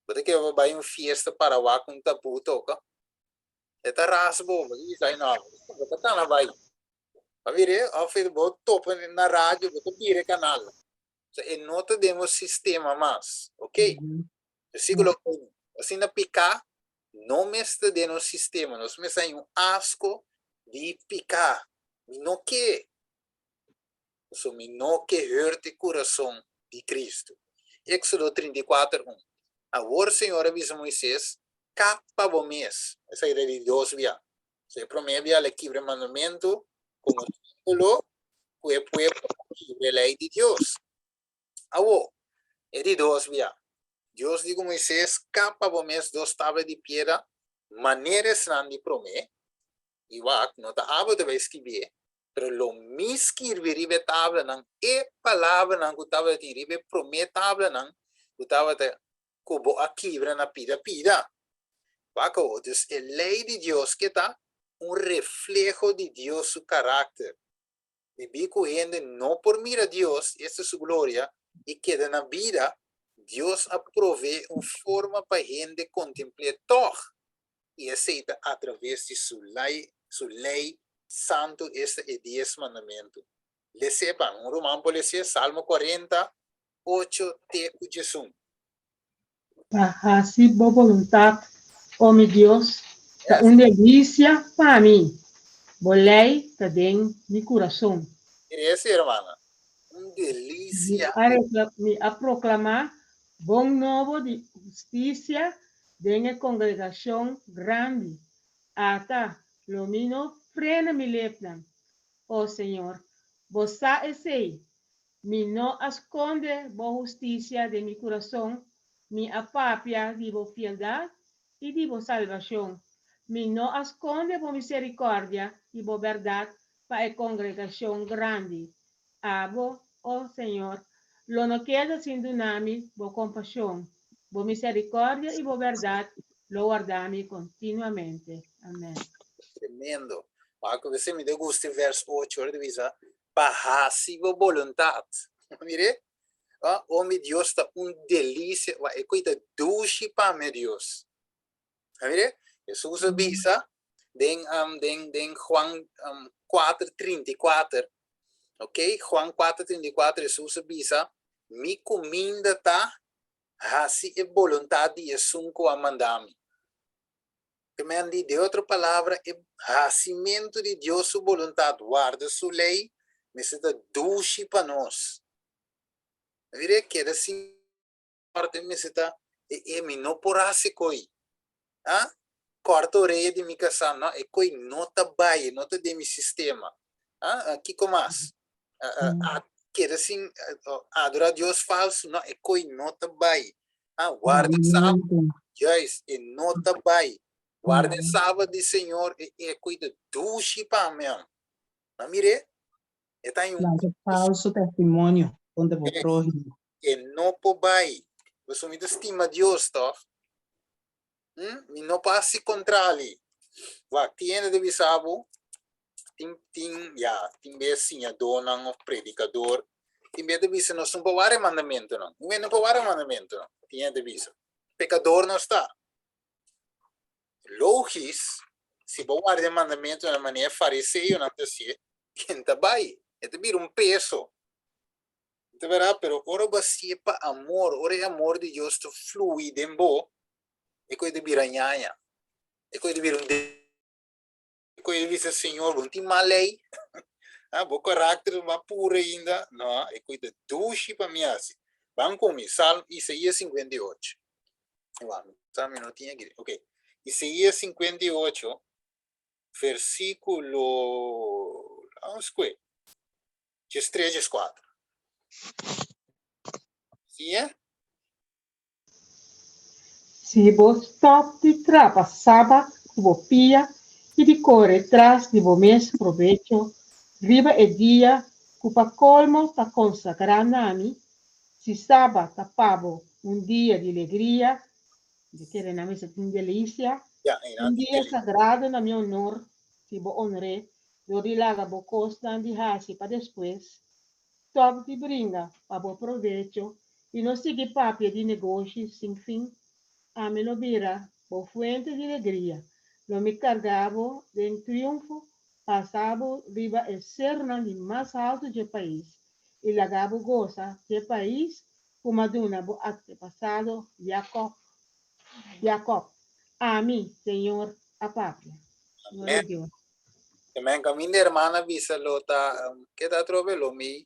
bo ta kere pa bai un fiesta para wak un tambú toka, e ta ras bo, bo ta bisa, ay no, bo ta kana bai. Pa mira, of bo topa na radio, bo ta bira e kanal. So e no ta den bo sistema mas, ok? Versíkulo 1, Asina piká no mester den nos sistema, nos mester haña un asko di piká. Mi no ke, pasobra mi no ke hurt e kurason di Kristu. Éksodo 34, 1 Awor Señor a bisa Moisés, Kap pa bo mes. Esaki ta di dos bia. So e promé bia el a kibra e mandamentu komo símbolo ku e pueblo a kibra e lei di Dios. Awor, e di dos bia, Dios di ku Moisés, Kap pa bo mes dos tabla di piedra manera esnan di promé, i wak, no ta abo ta bai skibié, pero lo mi skirbi riba e tablanan e palabranan ku tabatin riba e promé tablanan ku tabata ku bo a kibra na pida pida. Wak awor, dus e lei di Dios ke ta un refleho di Dios su karakter. Debí ku hende no por mira Dios, esta su gloria, i keda na bida, Dios a proveé un forma pa hende kontempl'é tòg, i esei ta atraves di su lei, su lei santu, esta e Dies Mandamentu. Les'é pa mi. Un ruman por les'é, Salmo kuarenta, ocho te ku diesun. Pa hasi bo boluntat, o mi Dios, ta un delisia pa mi, bo lei ta den mi kurason. Mira esi, hermana, un Mi delisia. a rekla- mi a proklamá bon nobo di hustisia den e kongregashon grandi. Ata, lo mi no frena mi lepnan. O Señor, bo sa esei. Mi no a skonde bo hustisia den mi kurason, mi a papia di bo fieldat i di bo salbashon. Mi no a skonde bo miserikòrdia i bo bèrdat pa e kongregashon grandi. Abo, o Señor, lo no keda sin duna mi bo kompashon. Bo miserikòrdia i bo bèrdat lo warda mi kontinuamente. Amèn. Tremendo. Wak ku mi ta gusta e vers 8, ora ta bisa, pa hasi bo boluntat. Mire, ah, o mi Dios ta un delisia, wa e koi ta dushi pa mi Dios. Mire, Jesus a bisa den um, den den Juan um, 4:34. Ok, Juan 4:34 Jesus a bisa, mi kuminda ta hasi e boluntat di esun ku a manda mi. Ke men di, de otro palabra, e hasimentu di Dios su boluntat, warda su lei, mester ta dushi pa nos. Mire, keda sin kòrta mester ta, e e mi no por hasi koi. Ah? Kòrta oreya di mi kasá, no, e koi no ta bai, e no ta den mi sistema. Ah, kiko mas? Ah, ah, keda sin adorá Dios falsu, no, e koi no ta bai. Ah, warda e sabat, juist, e no ta bai. Warda e sabat di Señor, e e koi ta dushi pa mi. Ma mire, e ta un Laga falso testimonio kontra bo próhimo. E no por bai. Pasobra mi ta stima Dios, tòg? Hm? Mi no por hasi kontrali. Wak, tin hende ta bisa bo, tin, tin, ya, tin bes siñadónan òf predikador, tin bes ta bisa nos no por wara e mandamentunan. Un hende no por wara e mandamentunan, tin hende ta bisa. Pekador nos ta. Logis, si bo warda e mandamentunan manera e fariseonan ta hasié, ken ta bai? E ta bira un peso. Ta berdad, pero ora bo hacié pa amor, ora e amor di Dios ta flui den bo, e koe ta bira ñaña, e koe ta bira un e koe ta bisa, Señor, bo no tin mal ley? Ah, bo karakter no a puro ainda? No, e koe ta dushi pa mi haci. Ban cu mi, Salmo, Isaías 58. Wak, sa mi no tin aki. Ok, Isaías 58, versículo, vamos cu e. 13, 14. Si e? Si bo stòp di trapa Sabat ku bo pia i di kore tras di bo mes probecho riba e dia ku pa kolmo ta konsagrá na mi, si Sabat ta pa bo un dia di legria, mi ta kere nan mester tin delisia, un dia sagrado na mi onor, si bo onr'é Dor di laga bo kosnan di hasi pa despues, stòp di bringa pa bo probecho i no sigui papia di negoshi sin fin. Ami lo bira bo fuente di legria, lo mi karga bo den triunfo, pasa bo riba e serunan di mas haltu dje pais i laga bo gosa dje pais ku m'a duna bo antepasado Jakòb. Jakòb, Ami, Señor, a papia. Gloria a Dios. Amen. Caminda hermana bisa lo ta, ke ta atrobe? Lo mi,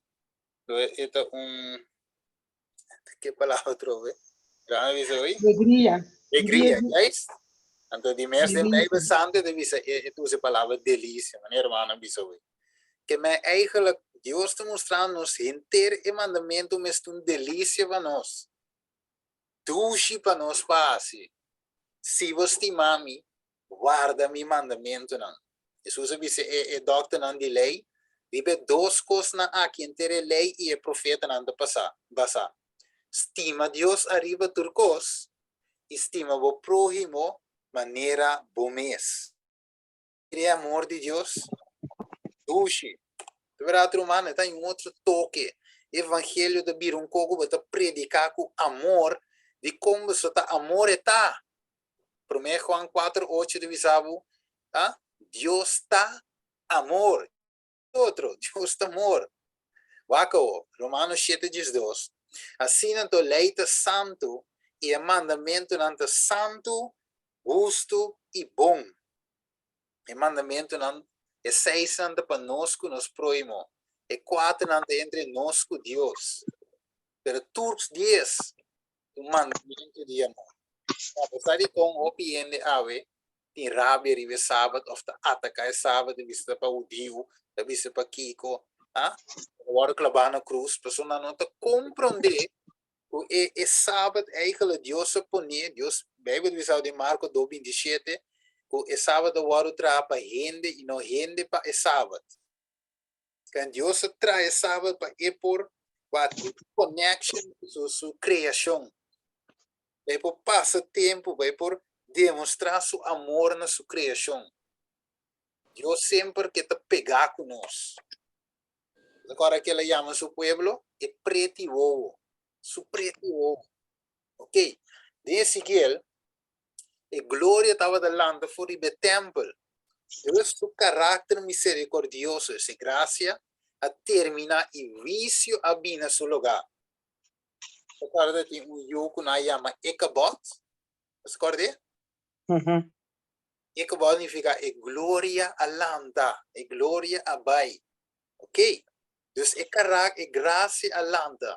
lo e ta un, ke palabra atrobe? Hermana bisa hoy? Alegria. Alegria, juist. Anto di mes den Bijbel Santo te bisa, e ta usa e palabra delicia, manera hermana bisa hoy. Ke men eigenlijk Dios ta mustra nos henter e mandamento mes ta un delicia pa nos. Dushi pa nos pa hasi. Si bo stima mi, warda mi mandamentunan. Hesus a bisa e e dòkternan di lei, Riba e dos kosnan aki henter e lei i e profetanan ta pasá, basá, Stima Dios ariba tur kos i stima bo próhimo manera bo mes. E amor di Dios dushi. Ta berdad ruman, e ta un otro toke. Evangelio ta bira un koko bo ta prediká ku amor, dikon boso ta amor e ta. Promé Juan 4, 8 ta bisa bo, ah, Dios ta amor. Otro, Dios ta amor. Wak awo, Romanos 7, 12. Asina anto lei ta santu i e mandamentunan ta santu, hustu i bon. E mandamentunan, e seisnan ta pa nos ku nos próhimo. E kuaternan ta entre nos ku Dios. Pero tur 10 un mandamentu di amor. Apesar di kon hopi hende awe tin rabia riba e sabat òf ta ataká e sabat, ta bisa ta pa hudiu, ta bisa pa kiko, ah, ta wòrdu klabá na krus, pasobra nan no ta komprondé ku e e sabat eigenlijk Dios a pon'é. Dios, Beibel ta bisa den Marko 2:27 ku e sabat a wòrdu traha pa hende i no hende pa e sabat. Kan Dios a traha e sabat pa e por bati connection ku su su creacion. Pa e por pasa tempu, pa e por demostra su amor na su creacion. Dios semper ke ta pega ku nos. Recorda ke el a yama su pueblo e preti wowo, su preti wowo. Ok, den Ezekiel e gloria tabata lanta for riba e tempel. Dios su karakter miserikordioso, su grasia, a terminá i huisio a bini na su lugá. Ta kòrda tin un yu ku nan a yama Ikabod? Bo ta kòrda e? Ikabod nifiká e gloria a lanta, e gloria a bai. Oké, dus e karak, e grasia a lanta.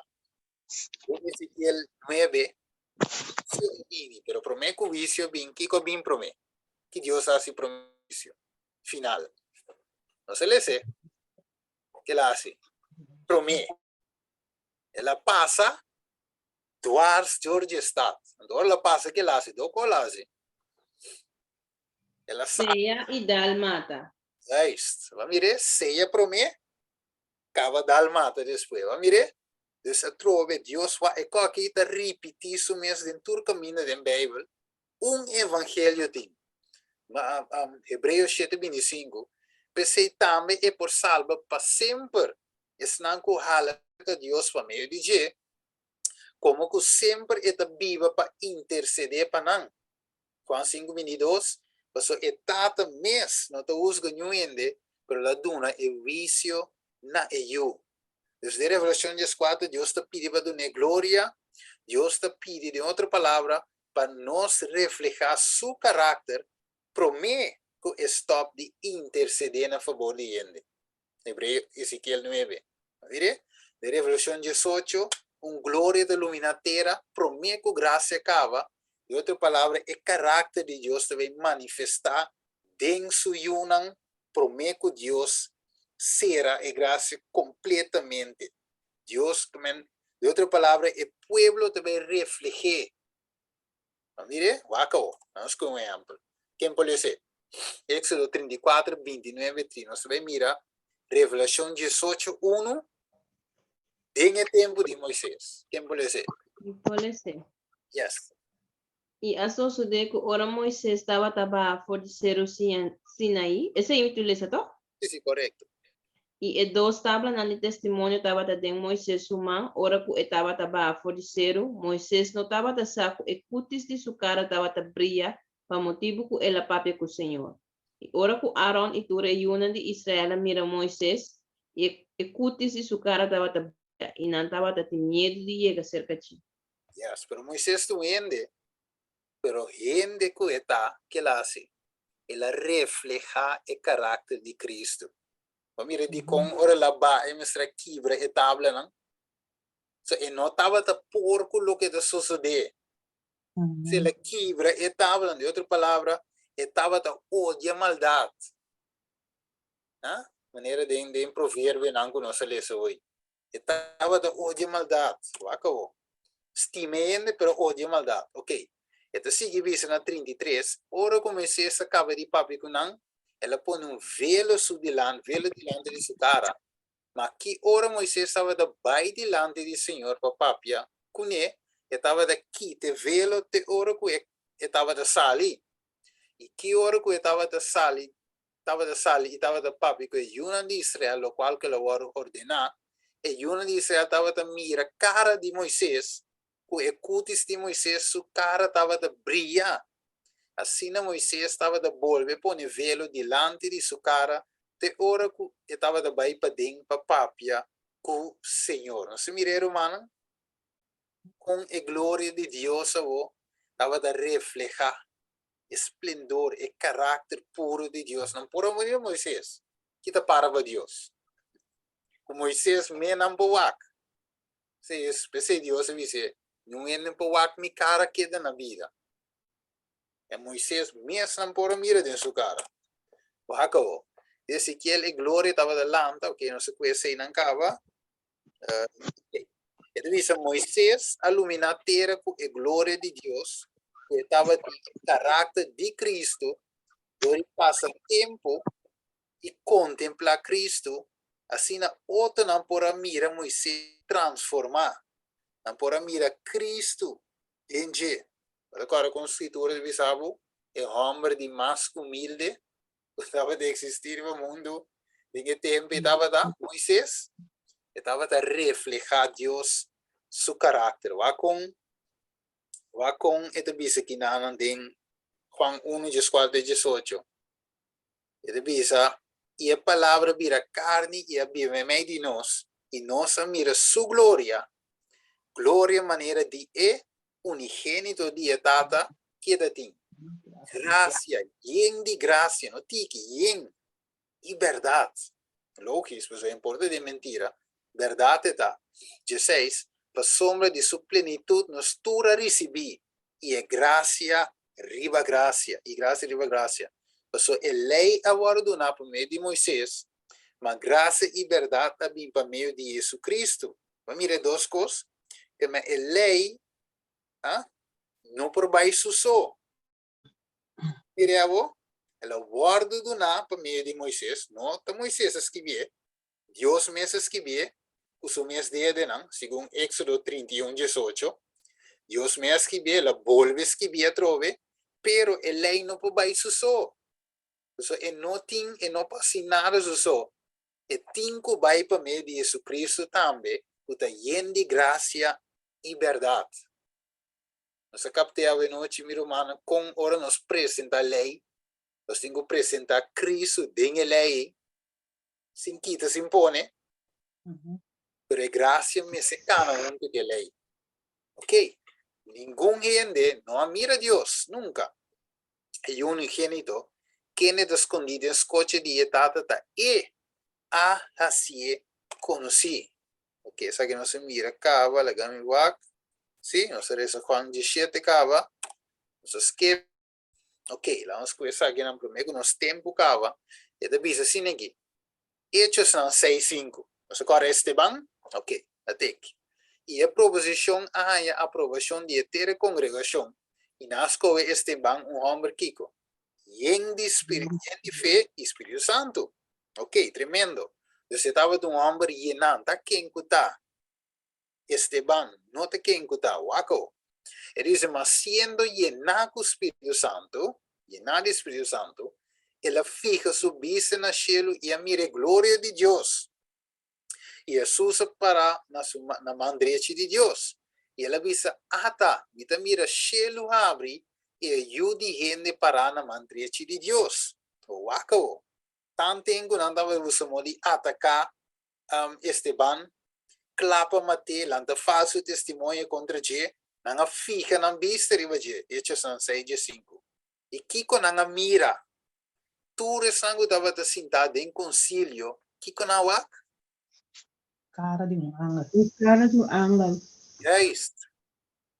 Den Ezekiel 9, huisio a bini, pero promé ku huisio bin, kiko a bin promé? Ki Dios a hasi promé huisio final? Nos a lesa ke el a hasi promé. El a pasa dwars dor di e stat. Anto ora el a pasa, ke el a hasi? Dor ku el a hasi? El a sa. Sea i dal mata. Juist. Bo a mir'é? Sea promé, Kaba dal mata despues. Bo a mir'é? Dus atrobe Dios wak e koki ta ripití su mes den tur kaminda den Beibel. Un evangelio tin. Ma Hebreos 7:25, P'esei tambe e por salba pa semper esnan ku hala ta Dios pa medio di dje, komo ku semper e ta biba pa intersedé pa nan. Juan 5:22, Pasobra e Tata mes no ta husga niun hende, pero el a duna e huisio na e Yu. Dus den Revelacion 14 Dios ta pidi pa dun'é gloria, Dios ta pidi, den otro palabra, pa nos reflehá Su karakter promé ku e stòp di intersedé na fabor di hende. Hebreo, Ezekiel 9. Mire, den Revelacion 18, un gloria ta lumina tera prome cu gracia caba. Den otro palabra, e caracter di Dios ta bay manifesta den su yunan prome cu Dios cera e gracia completamente. Dios, den otro palabra, e pueblo ta bay reflehe. Mire, wak awor. Nos cu un ehempel. Ken por lese? Éxodo 34, 29, 30. Nos ta bai mira Revelacion 18, 1 den e tempu di Moisés. Ken por lese? Mi por lese. Yes. I a sosodé ku ora Moisés tabata baha for di Seru Sinaí, esei mi tu lesa tòg? Sí, sí, korekto. I e dos tablanan di testimonio tabata den Moises su man ora ku e tabata baha for di seru. Moises no tabata sa ku e kutis di su kara tabata bria pa motibu ku el a papia ku señor. I ora ku Aron i tur e yunan di Israel a mira Moises, i e kutis di su kara tabata bria, i nan tabata tin miedu di yega serka dje. Yes, pero Moises ta un hende, pero hende ku e ta, ke el a hasi? El a reflehá e karakter di Kristu. Bo mira dikon ora el a baha e mester a kibra e tablanan? So e no tabata por ku loke ta sosodé. Si el a kibra e tablanan, di otro palabra, e tabata odia maldat. Ha? Manera den den proverbionan ku nos a lesa hoy. E tabata odia maldat. Wak awor. Stima e hende, pero odia maldat. Ok. E ta sigui bisa na 33, Ora ku Moisés a kaba di papia ku nan, el a pone un velo su dilanti, velo dilanti di su kara. Ma ki ora Moisés tabata bai dilanti di señor pa papia kuné, e tabata kita e velo te ora ku e e tabata sali. I ki ora ku e tabata sali, tabata sali i tabata papia ku e yunan di Israel, lokual ku el a wòrdu ordená, e yunan di Israel tabata mira kara di Moisés, ku e kutis di Moisés su kara tabata bria. Asina Moisés tabata bolbe pone velo dilanti di su kara te ora ku e tabata bai paden pa papia ku Señor. Nos ta mira e rumannan kon e gloria di Dios awor tabata reflehá e splendor, e karakter puru di Dios. Nan por a mira Moisés, ki ta para pa Dios. Ku Moises mes nan por wak. P'esei Dios a bis'é, Niun hende por wak mi kara keda na bida. E Moises mes nan por a mira den su kara. Wak awor. Ezekiel e gloria tabata lanta, ok, nos a ku eseinan kaba. E ta bisa Moises a luminá tera ku e gloria di Dios, ku e tabatin e karakter di Kristu, dor di pasa tempu i kontemplá Kristu, asina otronan por a mira Moises transformá, nan por a mira Kristu den dje. Bo ta kòrda kon Skritura ta bisa bo, e hòmber di mas humilde ku tabata eksistí riba mundu den e tempu ei tabata Moises. E tabata reflehá Dios su karakter. Wak kon, wak kon e ta bisa kinanan den Juan unu dieskuater te diesocho. E ta bisa, I e Palabra a bira karni i a biba meimei di nos, i nos a mira su gloria, gloria manera di e unigénito di e Tata keda tin. Grasia, yen di grasia, no tiki, yen, i bèrdat. Logis, pasobra e importa den mentira, bèrdat e ta. Dieseis, Pasobra di su plenitut nos tur a risibí, i e grasia riba grasia, i grasia riba grasia. Pasobra e lei a wòrdu duná pa medio di Moises, ma grasia i bèrdat a bin pa medio di JesuCristu. Bo a mira e dos kos? Te ma e lei a no por bai su so. Mira abo, el a wòrdu duná pa medio di Moises, no ta Moises a skibié, Dios mes a skibié ku su mes dedenan, segun Éksodo 31, 18. Dios mes a skibié, el a bolbe skibié atrobe, pero e lei no por bai su so. Pasobra e no tin, e no por hasi nada su so. E tin ku bai pa medio di Jesucristo tambe, ku ta yen di grasia i bèrdat. Nos a kapt'é awenochi, mi rumannan, kon ora nos presentá lei, nos tin ku presentá Cristo den e lei ei, sin kita, sin pone, pero e grasia mester kana huntu ku e lei. Ok, ningun hende no a mira Dios, nunka. E Yu Unigénito, kende ta skondí den skoche di e Tata, ta E a hasié konosí. Ok, esaki nos a mira kaba, laga mi wak. Sí, nos a resa Juan 17 kaba. Nos a skip. Ok, laga nos ku esakinan promé ku nos tempu kaba. E ta bisa asina aki, Hechosnan seis sinku. Nos a kòrda Esteban? Ok, ta teki. I e proposishon a haña aprobashon di henter e kongregashon, i nan a skohe Esteban, un hòmber kiko? Yen di spiritu, yen di fe i Spiritu Santu. Ok, tremendo. Dus e tabata un hòmber yená. Ta ken ku ta? Esteban, no ta ken ku ta. Wak awo. E dice, ma siendo yená ku Spiritu Santu, yená di Spiritu Santu, el a fiha su bista na shelu i a mira e gloria di Dios. I Hesus a pará na su na man drechi di Dios. I el a bisa, Ata, mi ta mira shelu habri i e Yu di hende pará na man drechi di Dios. Wak awo. Tanten ku nan tabata buska modo di ataká Esteban, kla pa mat'é, lanta falsu testimonio kontra dje, nan a fiha nan bista riba dje, Hechosnan seis diesinku. I kiko nan a mira? Tur esnan ku tabata sintá den konsilio, kiko nan a wak? Kara di un angel. E kara di un angel. Juist.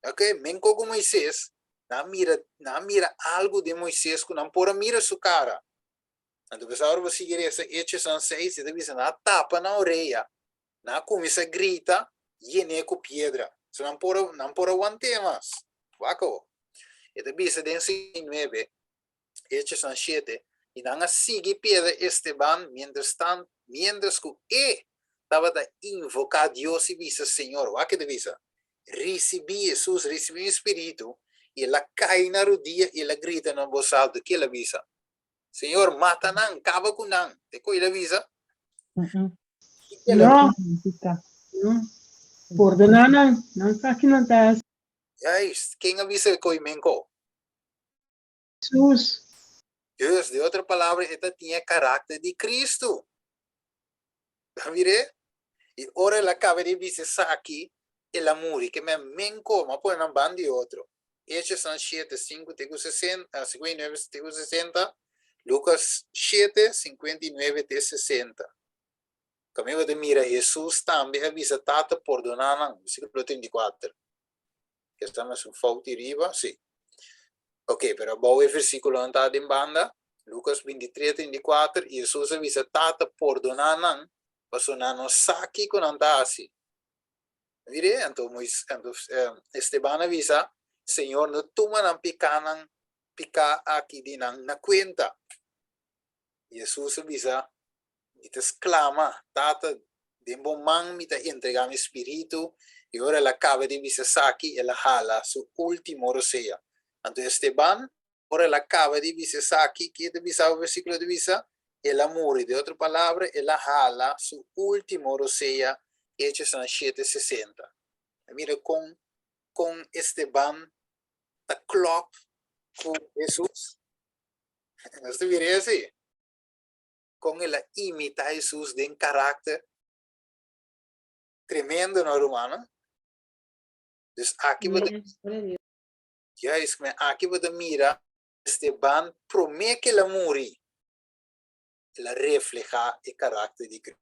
Ok, menko ku Moises, nan a mira, nan a mira algu den Moises ku nan por a mira su kara. Anto p'esei ora bo sigui resa Hechosnan seis, e ta bisa nan a tapa nan orea, nan a kuminsá grita, yen'é ku piedra. So nan por a, nan por a want'é mas. Wak awor. E ta bisa den 69, Hechosnan shete, i nan a sigui piedra Esteban mientrastan, miéntras ku e tabata invoká Dios i bisa, Señor, wak e ta bisa, risibí, Hesus, risibí mi spiritu, i el a kai na rudia i el a grita na un bos altu. Ke el a bisa? Señor, mata nan, kaba ku nan. Te ku el a bisa? No. No. Pordoná nan, nan sa ki nan ta hasi. Juist, ken a bisa e koi menko? Jesús. Dus, den otro palabra, e ta tin e karakter di Cristo. Ta mir'é? I ora el a kaba di bisa esaki, el a muri. Ke men menko, m'a pone nan ban di otro. Hechosnan shete, sinku te ku sesenta, 59 te ku 60, Lukas shete, 59 te 60. Kaminda bo ta mira Hesus tambe a bisa Tata pordoná nan, versíkulo 34. Esta mas un fout riba, sí. Ok, pero abou e versíkulonan ta den banda, Lukas 23, 34, i Hesus a bisa Tata pordoná nan, pasobra nan no sa kiko nan ta hasi. Mire, anto Mois, anto Esteban a bisa, Señor no tuma nan pikánan, piká aki di nan na kuenta. I Hesus a bisa, Mi ta sklama, Tata, den bo man mi ta entregá mi spiritu. I ora el a kaba di bisa esaki, el a hala su último rosea. Anto Esteban, ora el a kaba di bisa esaki, ke ta bisa bo versíkulo ta bisa? El a muri. Den otro palabra, el a hala su último rosea, Hechosnan shete sesenta. Mira kon kon Esteban ta klòp ku Hesus. Nos ta mira esei. Kon el a imitá Hesus den karakter. Tremendo, no, rumannan? Dus aki bo ta, juist, men aki bo ta mira Esteban promé ku el a muri, el a reflehá e karakter di Cristo.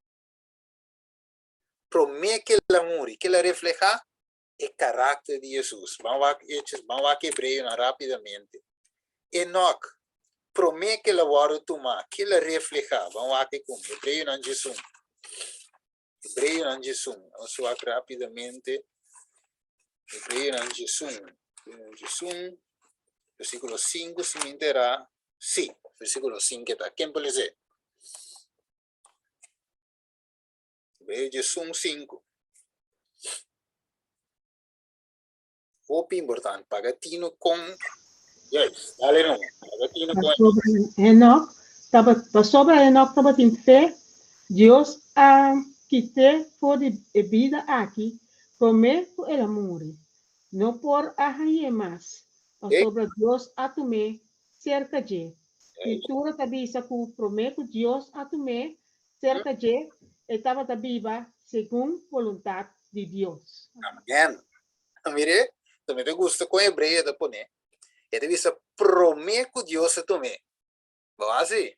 Promé ku el a muri, ke el a reflehá? E karakter di Hesus. Ban wak Hechos, ban wak Hebreonan rápidamente. Enok, promé ku el a wòrdu tumá, ke el a reflehá? Ban wak e ku Hebreonan diesun. Hebreonan diesun. Nos wak rápidamente. Hebreonan diesun. Hebreonan diesun, versíkulo sinku, si mi enterá. Sí, versíkulo sinku ta. Ken por lese? Hebreo diesun sinku. Hopi importante, paga tino kon, juist, dale no, paga tino kon. Pasobra Henok tabat, pasobra Henok tabatin fe, Dios a kit'é for di e bida aki promé ku el a muri. No por a hañ'é mas, pasobra Dios a tum'é serka dje. Skritura ta bisa ku promé ku Dios a tum'é Serka dje, e tabata biba segun boluntat di Dios. Amen. Mire, ta mi ta gusta kon hebreo ta pone. E ta bisa promé ku Dios a tum'é. Bo hasi?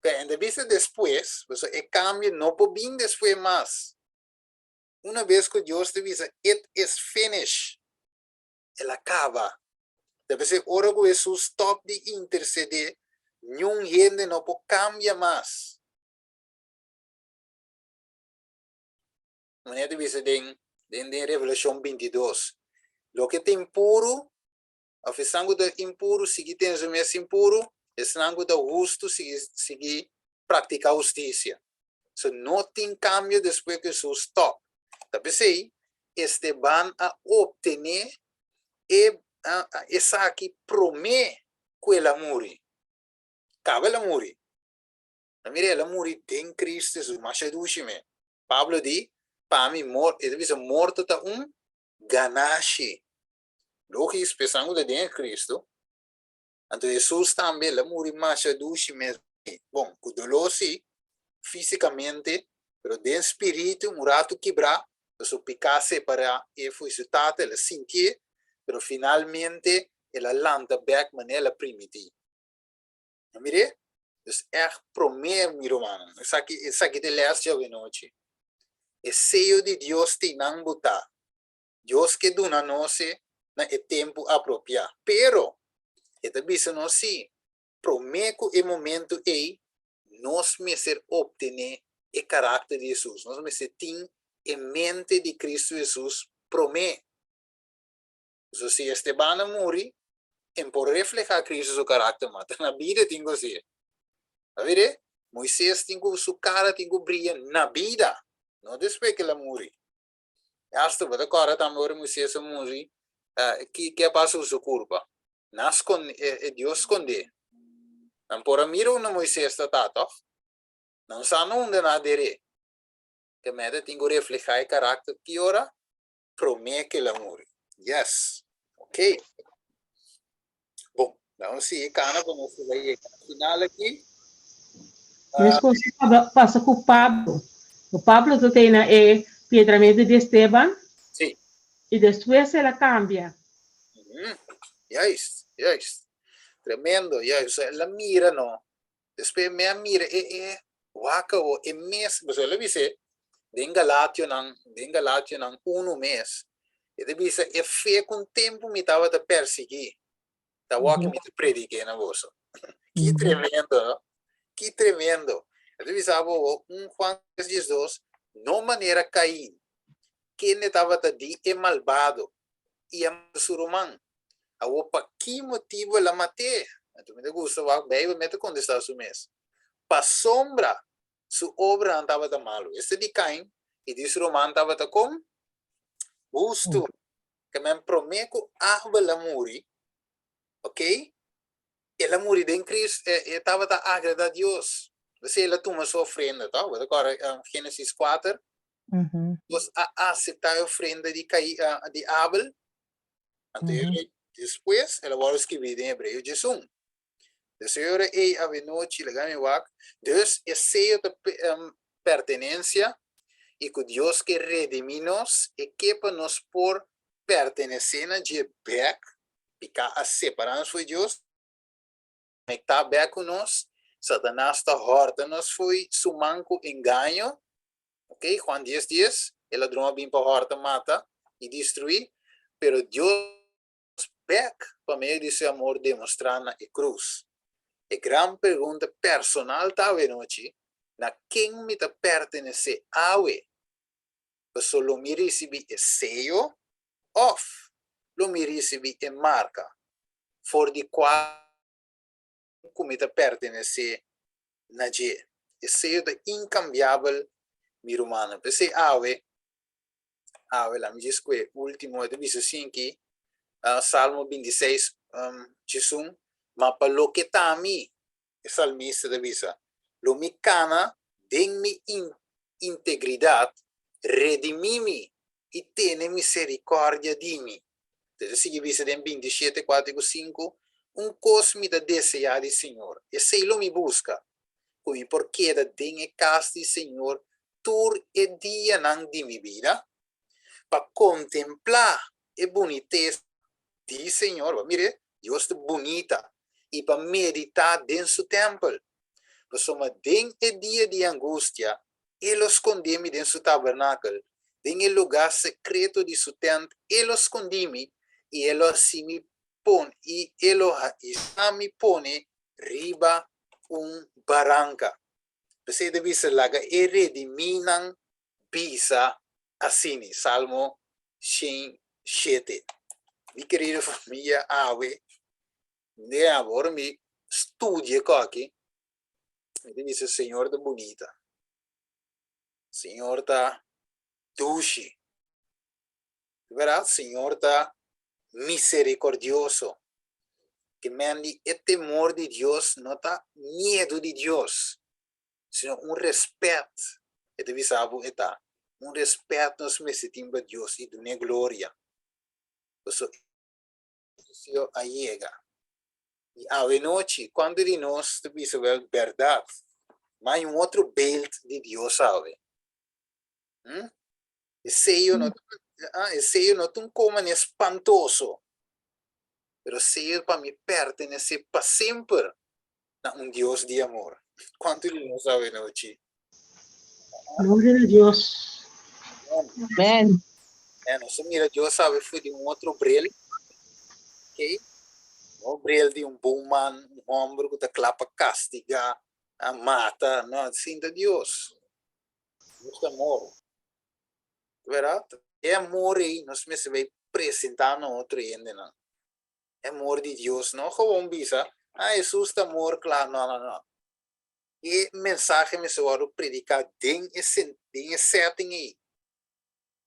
Pe en ta bisa despues, pasobra e kambio no por bin despues mas. Una bes ku Dios ta bisa it is finished, el a kaba. Ta p'esei ora ku Hesus stòp di intersedé, niun hende no por kambia mas. Manera ta bisa den den den Revelashon bintidos, Loke ta impuru, òf esnan ku ta impuru sigui tene su mes impuru, esnan ku ta hustu sigui sigui praktiká hustisia. So no tin kambio despues ku Hesus stòp. Ta p'esei Esteban a optené e esaki promé ku el a muri. Kaba el a muri. Ta mira, el a muri den Cristo Hesus. Masha dushi me. Pablo di, Pa mi, e ta bisa, morto ta un ganashi. Logis, p'esnan ku ta den Cristo. Anto Hesus tambe, el a muri masha dushi mes. Bon, ku doló sí, físikamente, pero den spiritu, un ratu kibrá, pasobra piká separá e fo'i su Tata, el a sintié, pero finalmente el a lanta bèk manera el a primití. A mir'é? Dus ègt promé, mi rumannan, esaki, esaki ta e lès djawe nochi. E seyo di Dios tin nan botá. Dios ke duna nos e na e tempu apropiá. Pero, e ta bisa nos sí, promé ku e momentu ei, nos mester optené e karakter di Hesus. Nos mester tin e mente di Kristu Hesus promé. Pasobra si Esteban a muri, e no por reflehá Kristu su karakter mas. Ta na bida e tin ku hasié. Ta mir'é? Moises tin ku su kara tin ku bria na bida, no despues ku el a muri. Hasta bo ta kòrda tambe ora Moisés a muri, ki a pasa ku su kurpa? Nan skonde, e Dios skond'é. Nan por a mira unda Moisés ta ta, tòg? Nan sa no unda nan a der'é. Te meta tin ku reflehá e karakter ki ora? Promé ku el a muri. Yes. Ok. Bon, nan sigui kana pa nos ta yega na final aki. Meskos a pasa ku Pablo. Ku Pablo ta tene e piedramentu di Esteban. Sí. I despues el a kambia. Juist, juist. Tremendo, juist. El a mira no. Despues mi a mira e e. Wak awo e mes, pasobra el a bis'é den Galationan, den Galationan unu mes, e ta bisa, e fe ku un tempu mi tabata persiguí, ta awor ku mi ta predik'é na boso. Ki tremendo, no? Ki tremendo! E ta bisa bo awor, un Juan tres diesdos, no manera Cain, kende tabata di e malbado i a mata su ruman. Awor pa ki motibu el a mat'é? Anto mi ta gusta wak Bijbel mi ta kontestá su mes. Pasobra su obranan tabata malu. Esta di Cain i di su ruman tabata kon? Hustu. Ke men promé ku Abel a muri, ok, el a muri den Cristo, e tabata agradá Dios. P'esei el a tuma su ofrenda, to? Bo ta kòrda Génesis kuater? Dios a aseptá e ofrenda di Cain, di Abel. Anto despues el a wòrdu skibí den Hebreo djesun. Dus e ora ei avenochi laga mi wak, dus e seyo ta pertenencia y cu Dios ke redimi nos, e ke pa nos por pertenece na dje bek, pica a separa nos fo'i Dios, conecta bek cu nos, Satanas ta horta nos fo'i su man cu engaño, ok, Juan dies dies, e ladron a bin pa horta, mata y destrui, pero Dios bek pa medio di su amor demostrá na e krus. E gran pregunta personal ta awenochi, Na ken mi ta pertenesé awe? Paso lo mi risibí e seyo òf lo mi risibí e marka for di kua ku mi ta pertenesé na dje? E seyo ta inkambiabel, mi rumannan. P'esei awe Awe la mi djis ku e ultimo e ta bisa asin ki, Salmo bintiseis djesun, Ma pa loke ta mi, e salmista ta bisa, lo mi kana den mi integridat, redimí mi i tene miserikòrdia di mi. E ta sigui bisa den bintishete, kuater ku sinku, Un kos mi ta deseá di Señor, esei lo mi buska, ku mi por keda den e kas di Señor tur e dianan di mi bida, pa kontemplá e bunitesa di Señor, bo mira, Dios ta bunita, i pa meditá den su tèmpel. Pasobra den e dia di angustia, E lo skondé mi den su tabernakel, den e lugá sekreto di su tènt E lo skondí mi, i E lo hasi mi pon, i E lo hisa mi pone riba un baranka. P'esei ta bisa, Laga e redimínan bisa asini. Salmo 107. Mi kerido famia, awe, den abo, ora mi studia e koki, mi ta bisa, Señor ta bunita. Señor ta dushi. Bèrdat, Señor ta miserikordioso. Ke men di e temor di Dios no ta miedu di Dios, sino un respet, e ta bisa bo e ta un respet nos mester tin pa Dios i dun'e gloria. Pasobra e huisio a yega. I awe nochi, kuantu di nos ta bisa wèl bèrdat, ma hay un otro beeld di Dios awe. Hm? E seyo no ta, e seyo no ta un koma ni espantoso, pero seyo pa mi pertenesé pa semper na un Dios di amor. Kuantu di nos awe nochi? Gloria na Dios. Amen. Eh, nos mira Dios awe fu di un otro bril. Ok? No bril di un bon man, un homber ku ta kla pa kastigá, a mata. No, sinta Dios. Nos ta amor. Verdad? E amor ei nos mester bai presentá na otro hendenan. E amor di Dios, no gewoon bisa, ah, Hesus ta amor, kla. No, no, no. E mensahe mester wòrdu prediká den e den e setting ei.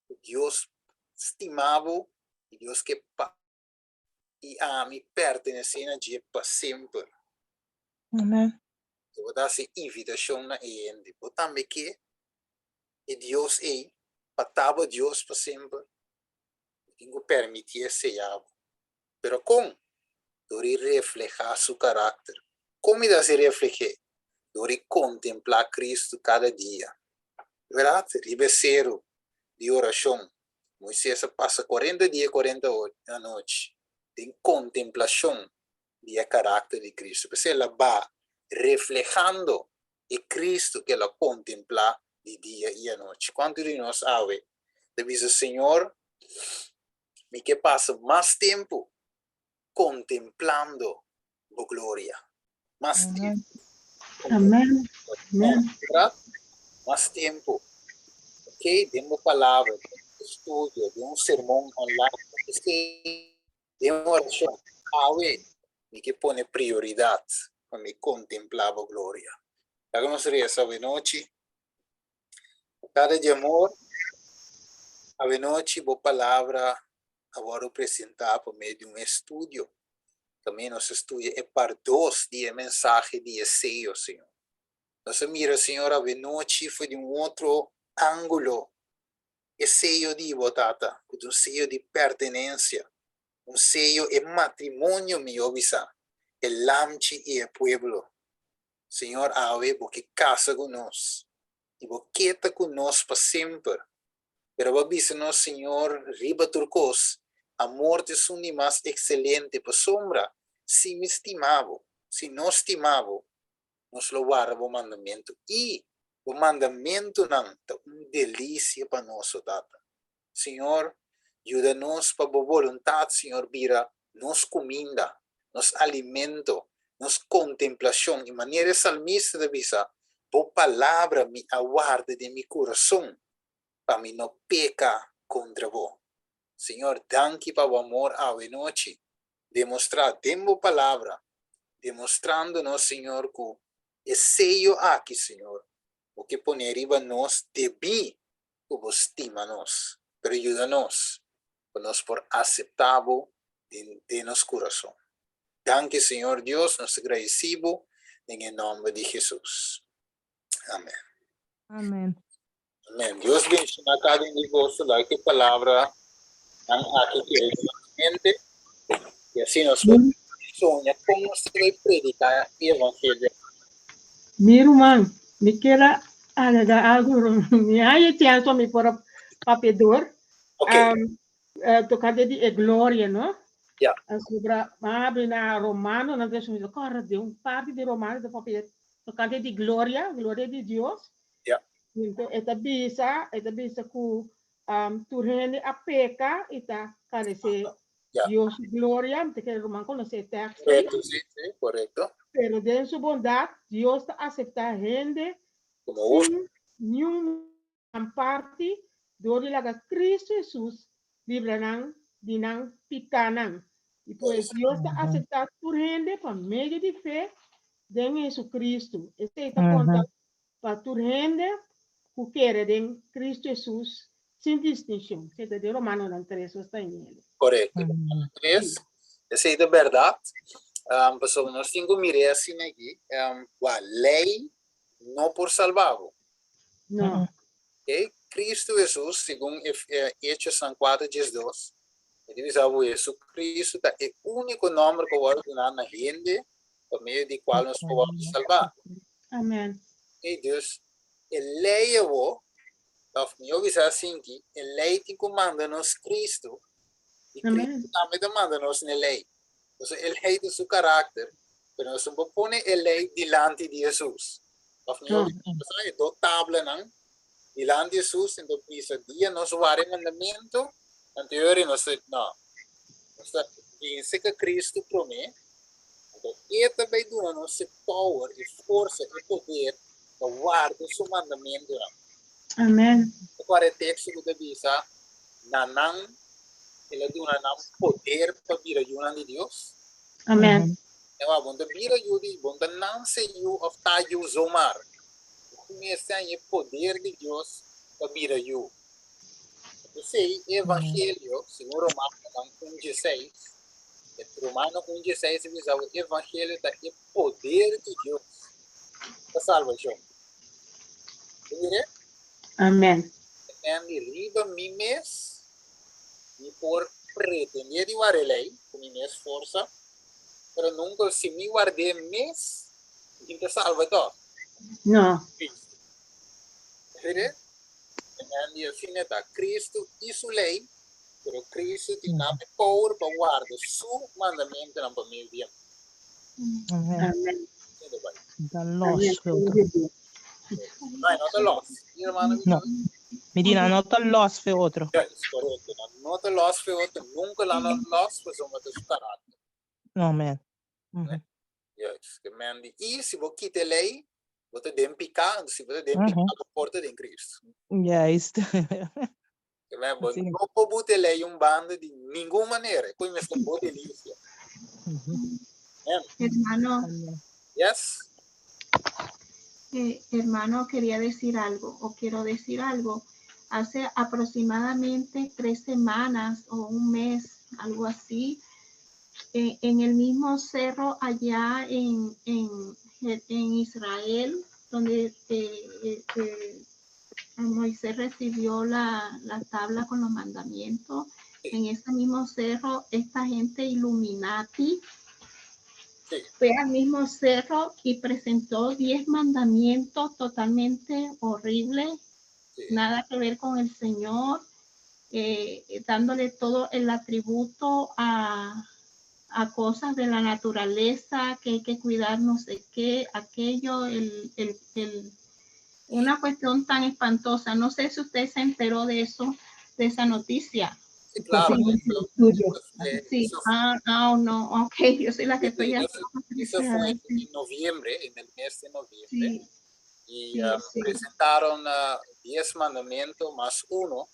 Ku Dios stima bo i Dios ke pa i ami pertenesé na dje pa semper. Amen. Bo ta hasi invitashon na e hende. Bo tambe ke e Dios ei pa ta bo Dios pa semper? Bo tin ku permitié seya bo. Pero kon? Dor di reflehá su karakter. Kon mi ta hasi refleh'é? Dor di kontemplá Kristu kada dia. Bèrdat? Riba e seru di orashon, Moises a pasa kuarenta dia i kuarenta anochi den kontemplashon di e karakter di Kristu. P'esei el a ba reflehando E Cristo ku el a kontemplá di dia i anochi. Kuantu di nos awe ta bisa, Señor, mi ke pasa mas tempu kontemplando bo gloria. Mas tempu. Amen. Amen. Mas tempu. Ok, den bo palabra, den un estudio, den un sermon online, den un orashon. Awe mi ke pone prioridat pa mi kontemplá bo gloria. Laga nos resa awe nochi. Tata di amor, awe nochi bo palabra a wòrdu presentá pa medio di un estudio. Tambe nos a studia e par dos di e mensahe di e seyo, Señor. Nos a mira, Señor, awe nochi for di un otro ángulo e seyo di bo, Tata, ku ta un seyo di pertenensia, un seyo e matrimonio, mihó bisá, e lamchi i e pueblo. Señor, awe bo ke kasa ku nos i bo ke ta ku nos pa semper. Pero bo a bisa nos, Señor, riba tur kos, amor ta esun di mas ekselente, pasobra si mi stima bo, si nos stima bo, nos lo warda bo mandamentu, i bo mandamentunan ta un delisia pa nos, o Tata. Señor, yuda nos pa bo boluntat, Señor, bira nos kuminda, nos alimento, nos kontemplashon. I manera e salmista ta bisa, Bo palabra mi a warda den mi kurason pa mi no peka kontra bo. Señor, danki pa bo amor awe nochi, demostrá den bo palabra, demostrando nos, Señor, ku e seyo aki, Señor, bo ke pone riba nos debí ku bo stima nos, pero yuda nos pa nos por aseptá bo den nos kurason. Danki Señor Dios, nos ta gradisí bo den e nòmber di Hesus. Amèn. Amèn. Amèn. Dios benshoná kada un di boso. Laga ku e palabra nan aki keda den nos mente i asina nos por soña kon nos ta bai prediká e evangelio. Mi ruman, mi kier a agregá algu, mi haña chèns pa mi por a papia dor. Ok. Tokante di e gloria, no? Ja. Sobra, m'a habri na Romano, nan ta mi ta kòrda den un parti di Romano ta papia tokante di gloria, gloria di Dios. Ja. Ento e ta bisa, e ta bisa ku tur hende a peka i ta karesé Ja. Dios su gloria. Mi ta kere ruman konosé e tekst ei. Korekto, sí, sí, korekto. Pero den su bondat, Dios ta aseptá hende Komo hustu. sin niun nan parti dor di laga Cristo Hesus libra nan di nan pikánan. I pues Dios ta aseptá tur hende pa medio di fe den Hesucristo. Esei ta konta pa tur hende ku kere den Cristo Hesus sin distinshon. Esei ta den Romanonan tres nos ta hende. Korekto, Romanonan tres. Esei ta bèrdat. Pasobra nos tin ku mir'é asina aki, kua lei no por salba bo. No. Ok, Cristo Hesus, segun Hechosnan 4 diesdos, e ta bisa bo Jesucristo ta e úniko nòmber ku a wòrdu duná na hende pa medio di kual nos por wòrdu salbá. Amen. Ok, dus e lei awor, òf mihó bisa asinki, e lei tin ku manda nos Cristo, i Cristo tambe ta manda nos na e lei. Pasobra e lei ta su karakter, pero nos no por pone e lei dilanti di Hesus. Òf mihó bisa, e dos tablanan dilanti Hesus, enton bisa dia nos wara e mandamentu, anto e ora nos ta, no, nos ta vense ku Cristo promé, anto e ta bai duna nos e power, e forsa, e poder pa warda su mandamentunan. Amen. Kua e teksto ku ta bisa na nan El a duna nan poder pa bira yunan di Dios? Amen. Ewa, bon ta bira yu di, bon ta nanse yu of ta yu zomar. Bo mester haña e poder di Dios pa bira yu. P'esei e evangelio, segun Romanonan un dieseis, e Romano un dieseis ta bisa bo evangelio ta e poder di Dios pa salbashon. Bo mira? Amen. En di riba mi mes, mi por pretendé di ward'é lei ku mi mes forsa, pero nunka si mi ward'é mes, mi ta salba tòg. No. Cristo. Mira? En di asina ta Cristo i su lei, pero Cristo tin nan e power pa warda su mandamentunan pa medio di amor. Amen. Amen. Asina ta bai. Ta los Amen. groter. No, no ta los. Mi ruman, No. Mi di nan no ta los fe otro. Juist, korekto. Nan no ta los fe otro, nunka nan no los, pasobra ta su karakter. Amen. Juist. Ke men di, i si bo kita e lei, bo ta den piká, si bo ta den piká, bo por ta den Cristo. Juist. Ke men bo no por buta e lei un banda di ningun manera. E koe mester bo delisia. Hermano. Yes. Hermano, quería decir algo o quiero decir algo. Hace aproximadamente 3 semanas o un mes, algo así, en el mismo cerro allá en Israel, donde Moisés recibió la tabla con los mandamientos, en ese mismo cerro, esta gente Illuminati fue al mismo cerro y presentó 10 mandamientos totalmente horribles, nada que ver con el Señor, dándole todo el atributo a cosas de la naturaleza, que hay que cuidar no sé qué, aquello, una cuestión tan espantosa. No sé si usted se enteró de eso, de esa noticia. Sí, claro. Sí, ah, ah, no, ok, yo soy la que estoy Eso fue en noviembre, en el mes de noviembre. Y presentaron 10 mandamientos más uno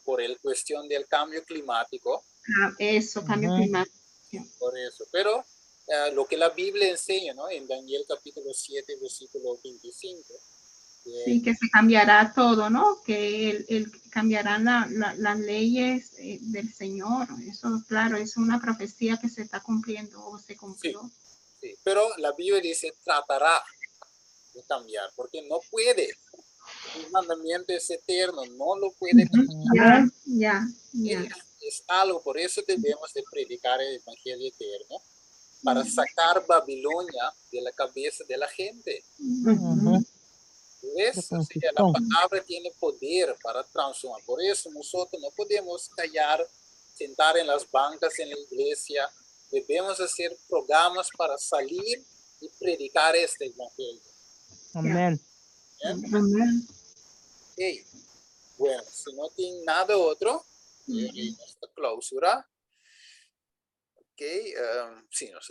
por el cuestión del cambio climático. Ah, eso, cambio climático. Por eso. Pero lo que la Biblia enseña, ¿no? En Daniel capítulo 7, versículo 25. Sí, que se cambiará todo, ¿no? Que el cambiarán las leyes del Señor. Eso, claro, es una profecía que se está cumpliendo o se cumplió. Sí, pero la Biblia dice tratará de cambiar, porque no puede. El mandamiento es eterno, no lo puede cambiar. Ya. Es algo, por eso debemos de predicar el Evangelio eterno, para sacar Babilonia de la cabeza de la gente. ¿Ves? O sea, la palabra tiene poder para transformar. Por eso nosotros no podemos callar, sentar en las bancas en la iglesia. Debemos hacer programas para salir y predicar este evangelio. Amén. Amén. Okay. Bueno, si no tiene nada otro, nuestra clausura. Ok, sí, nos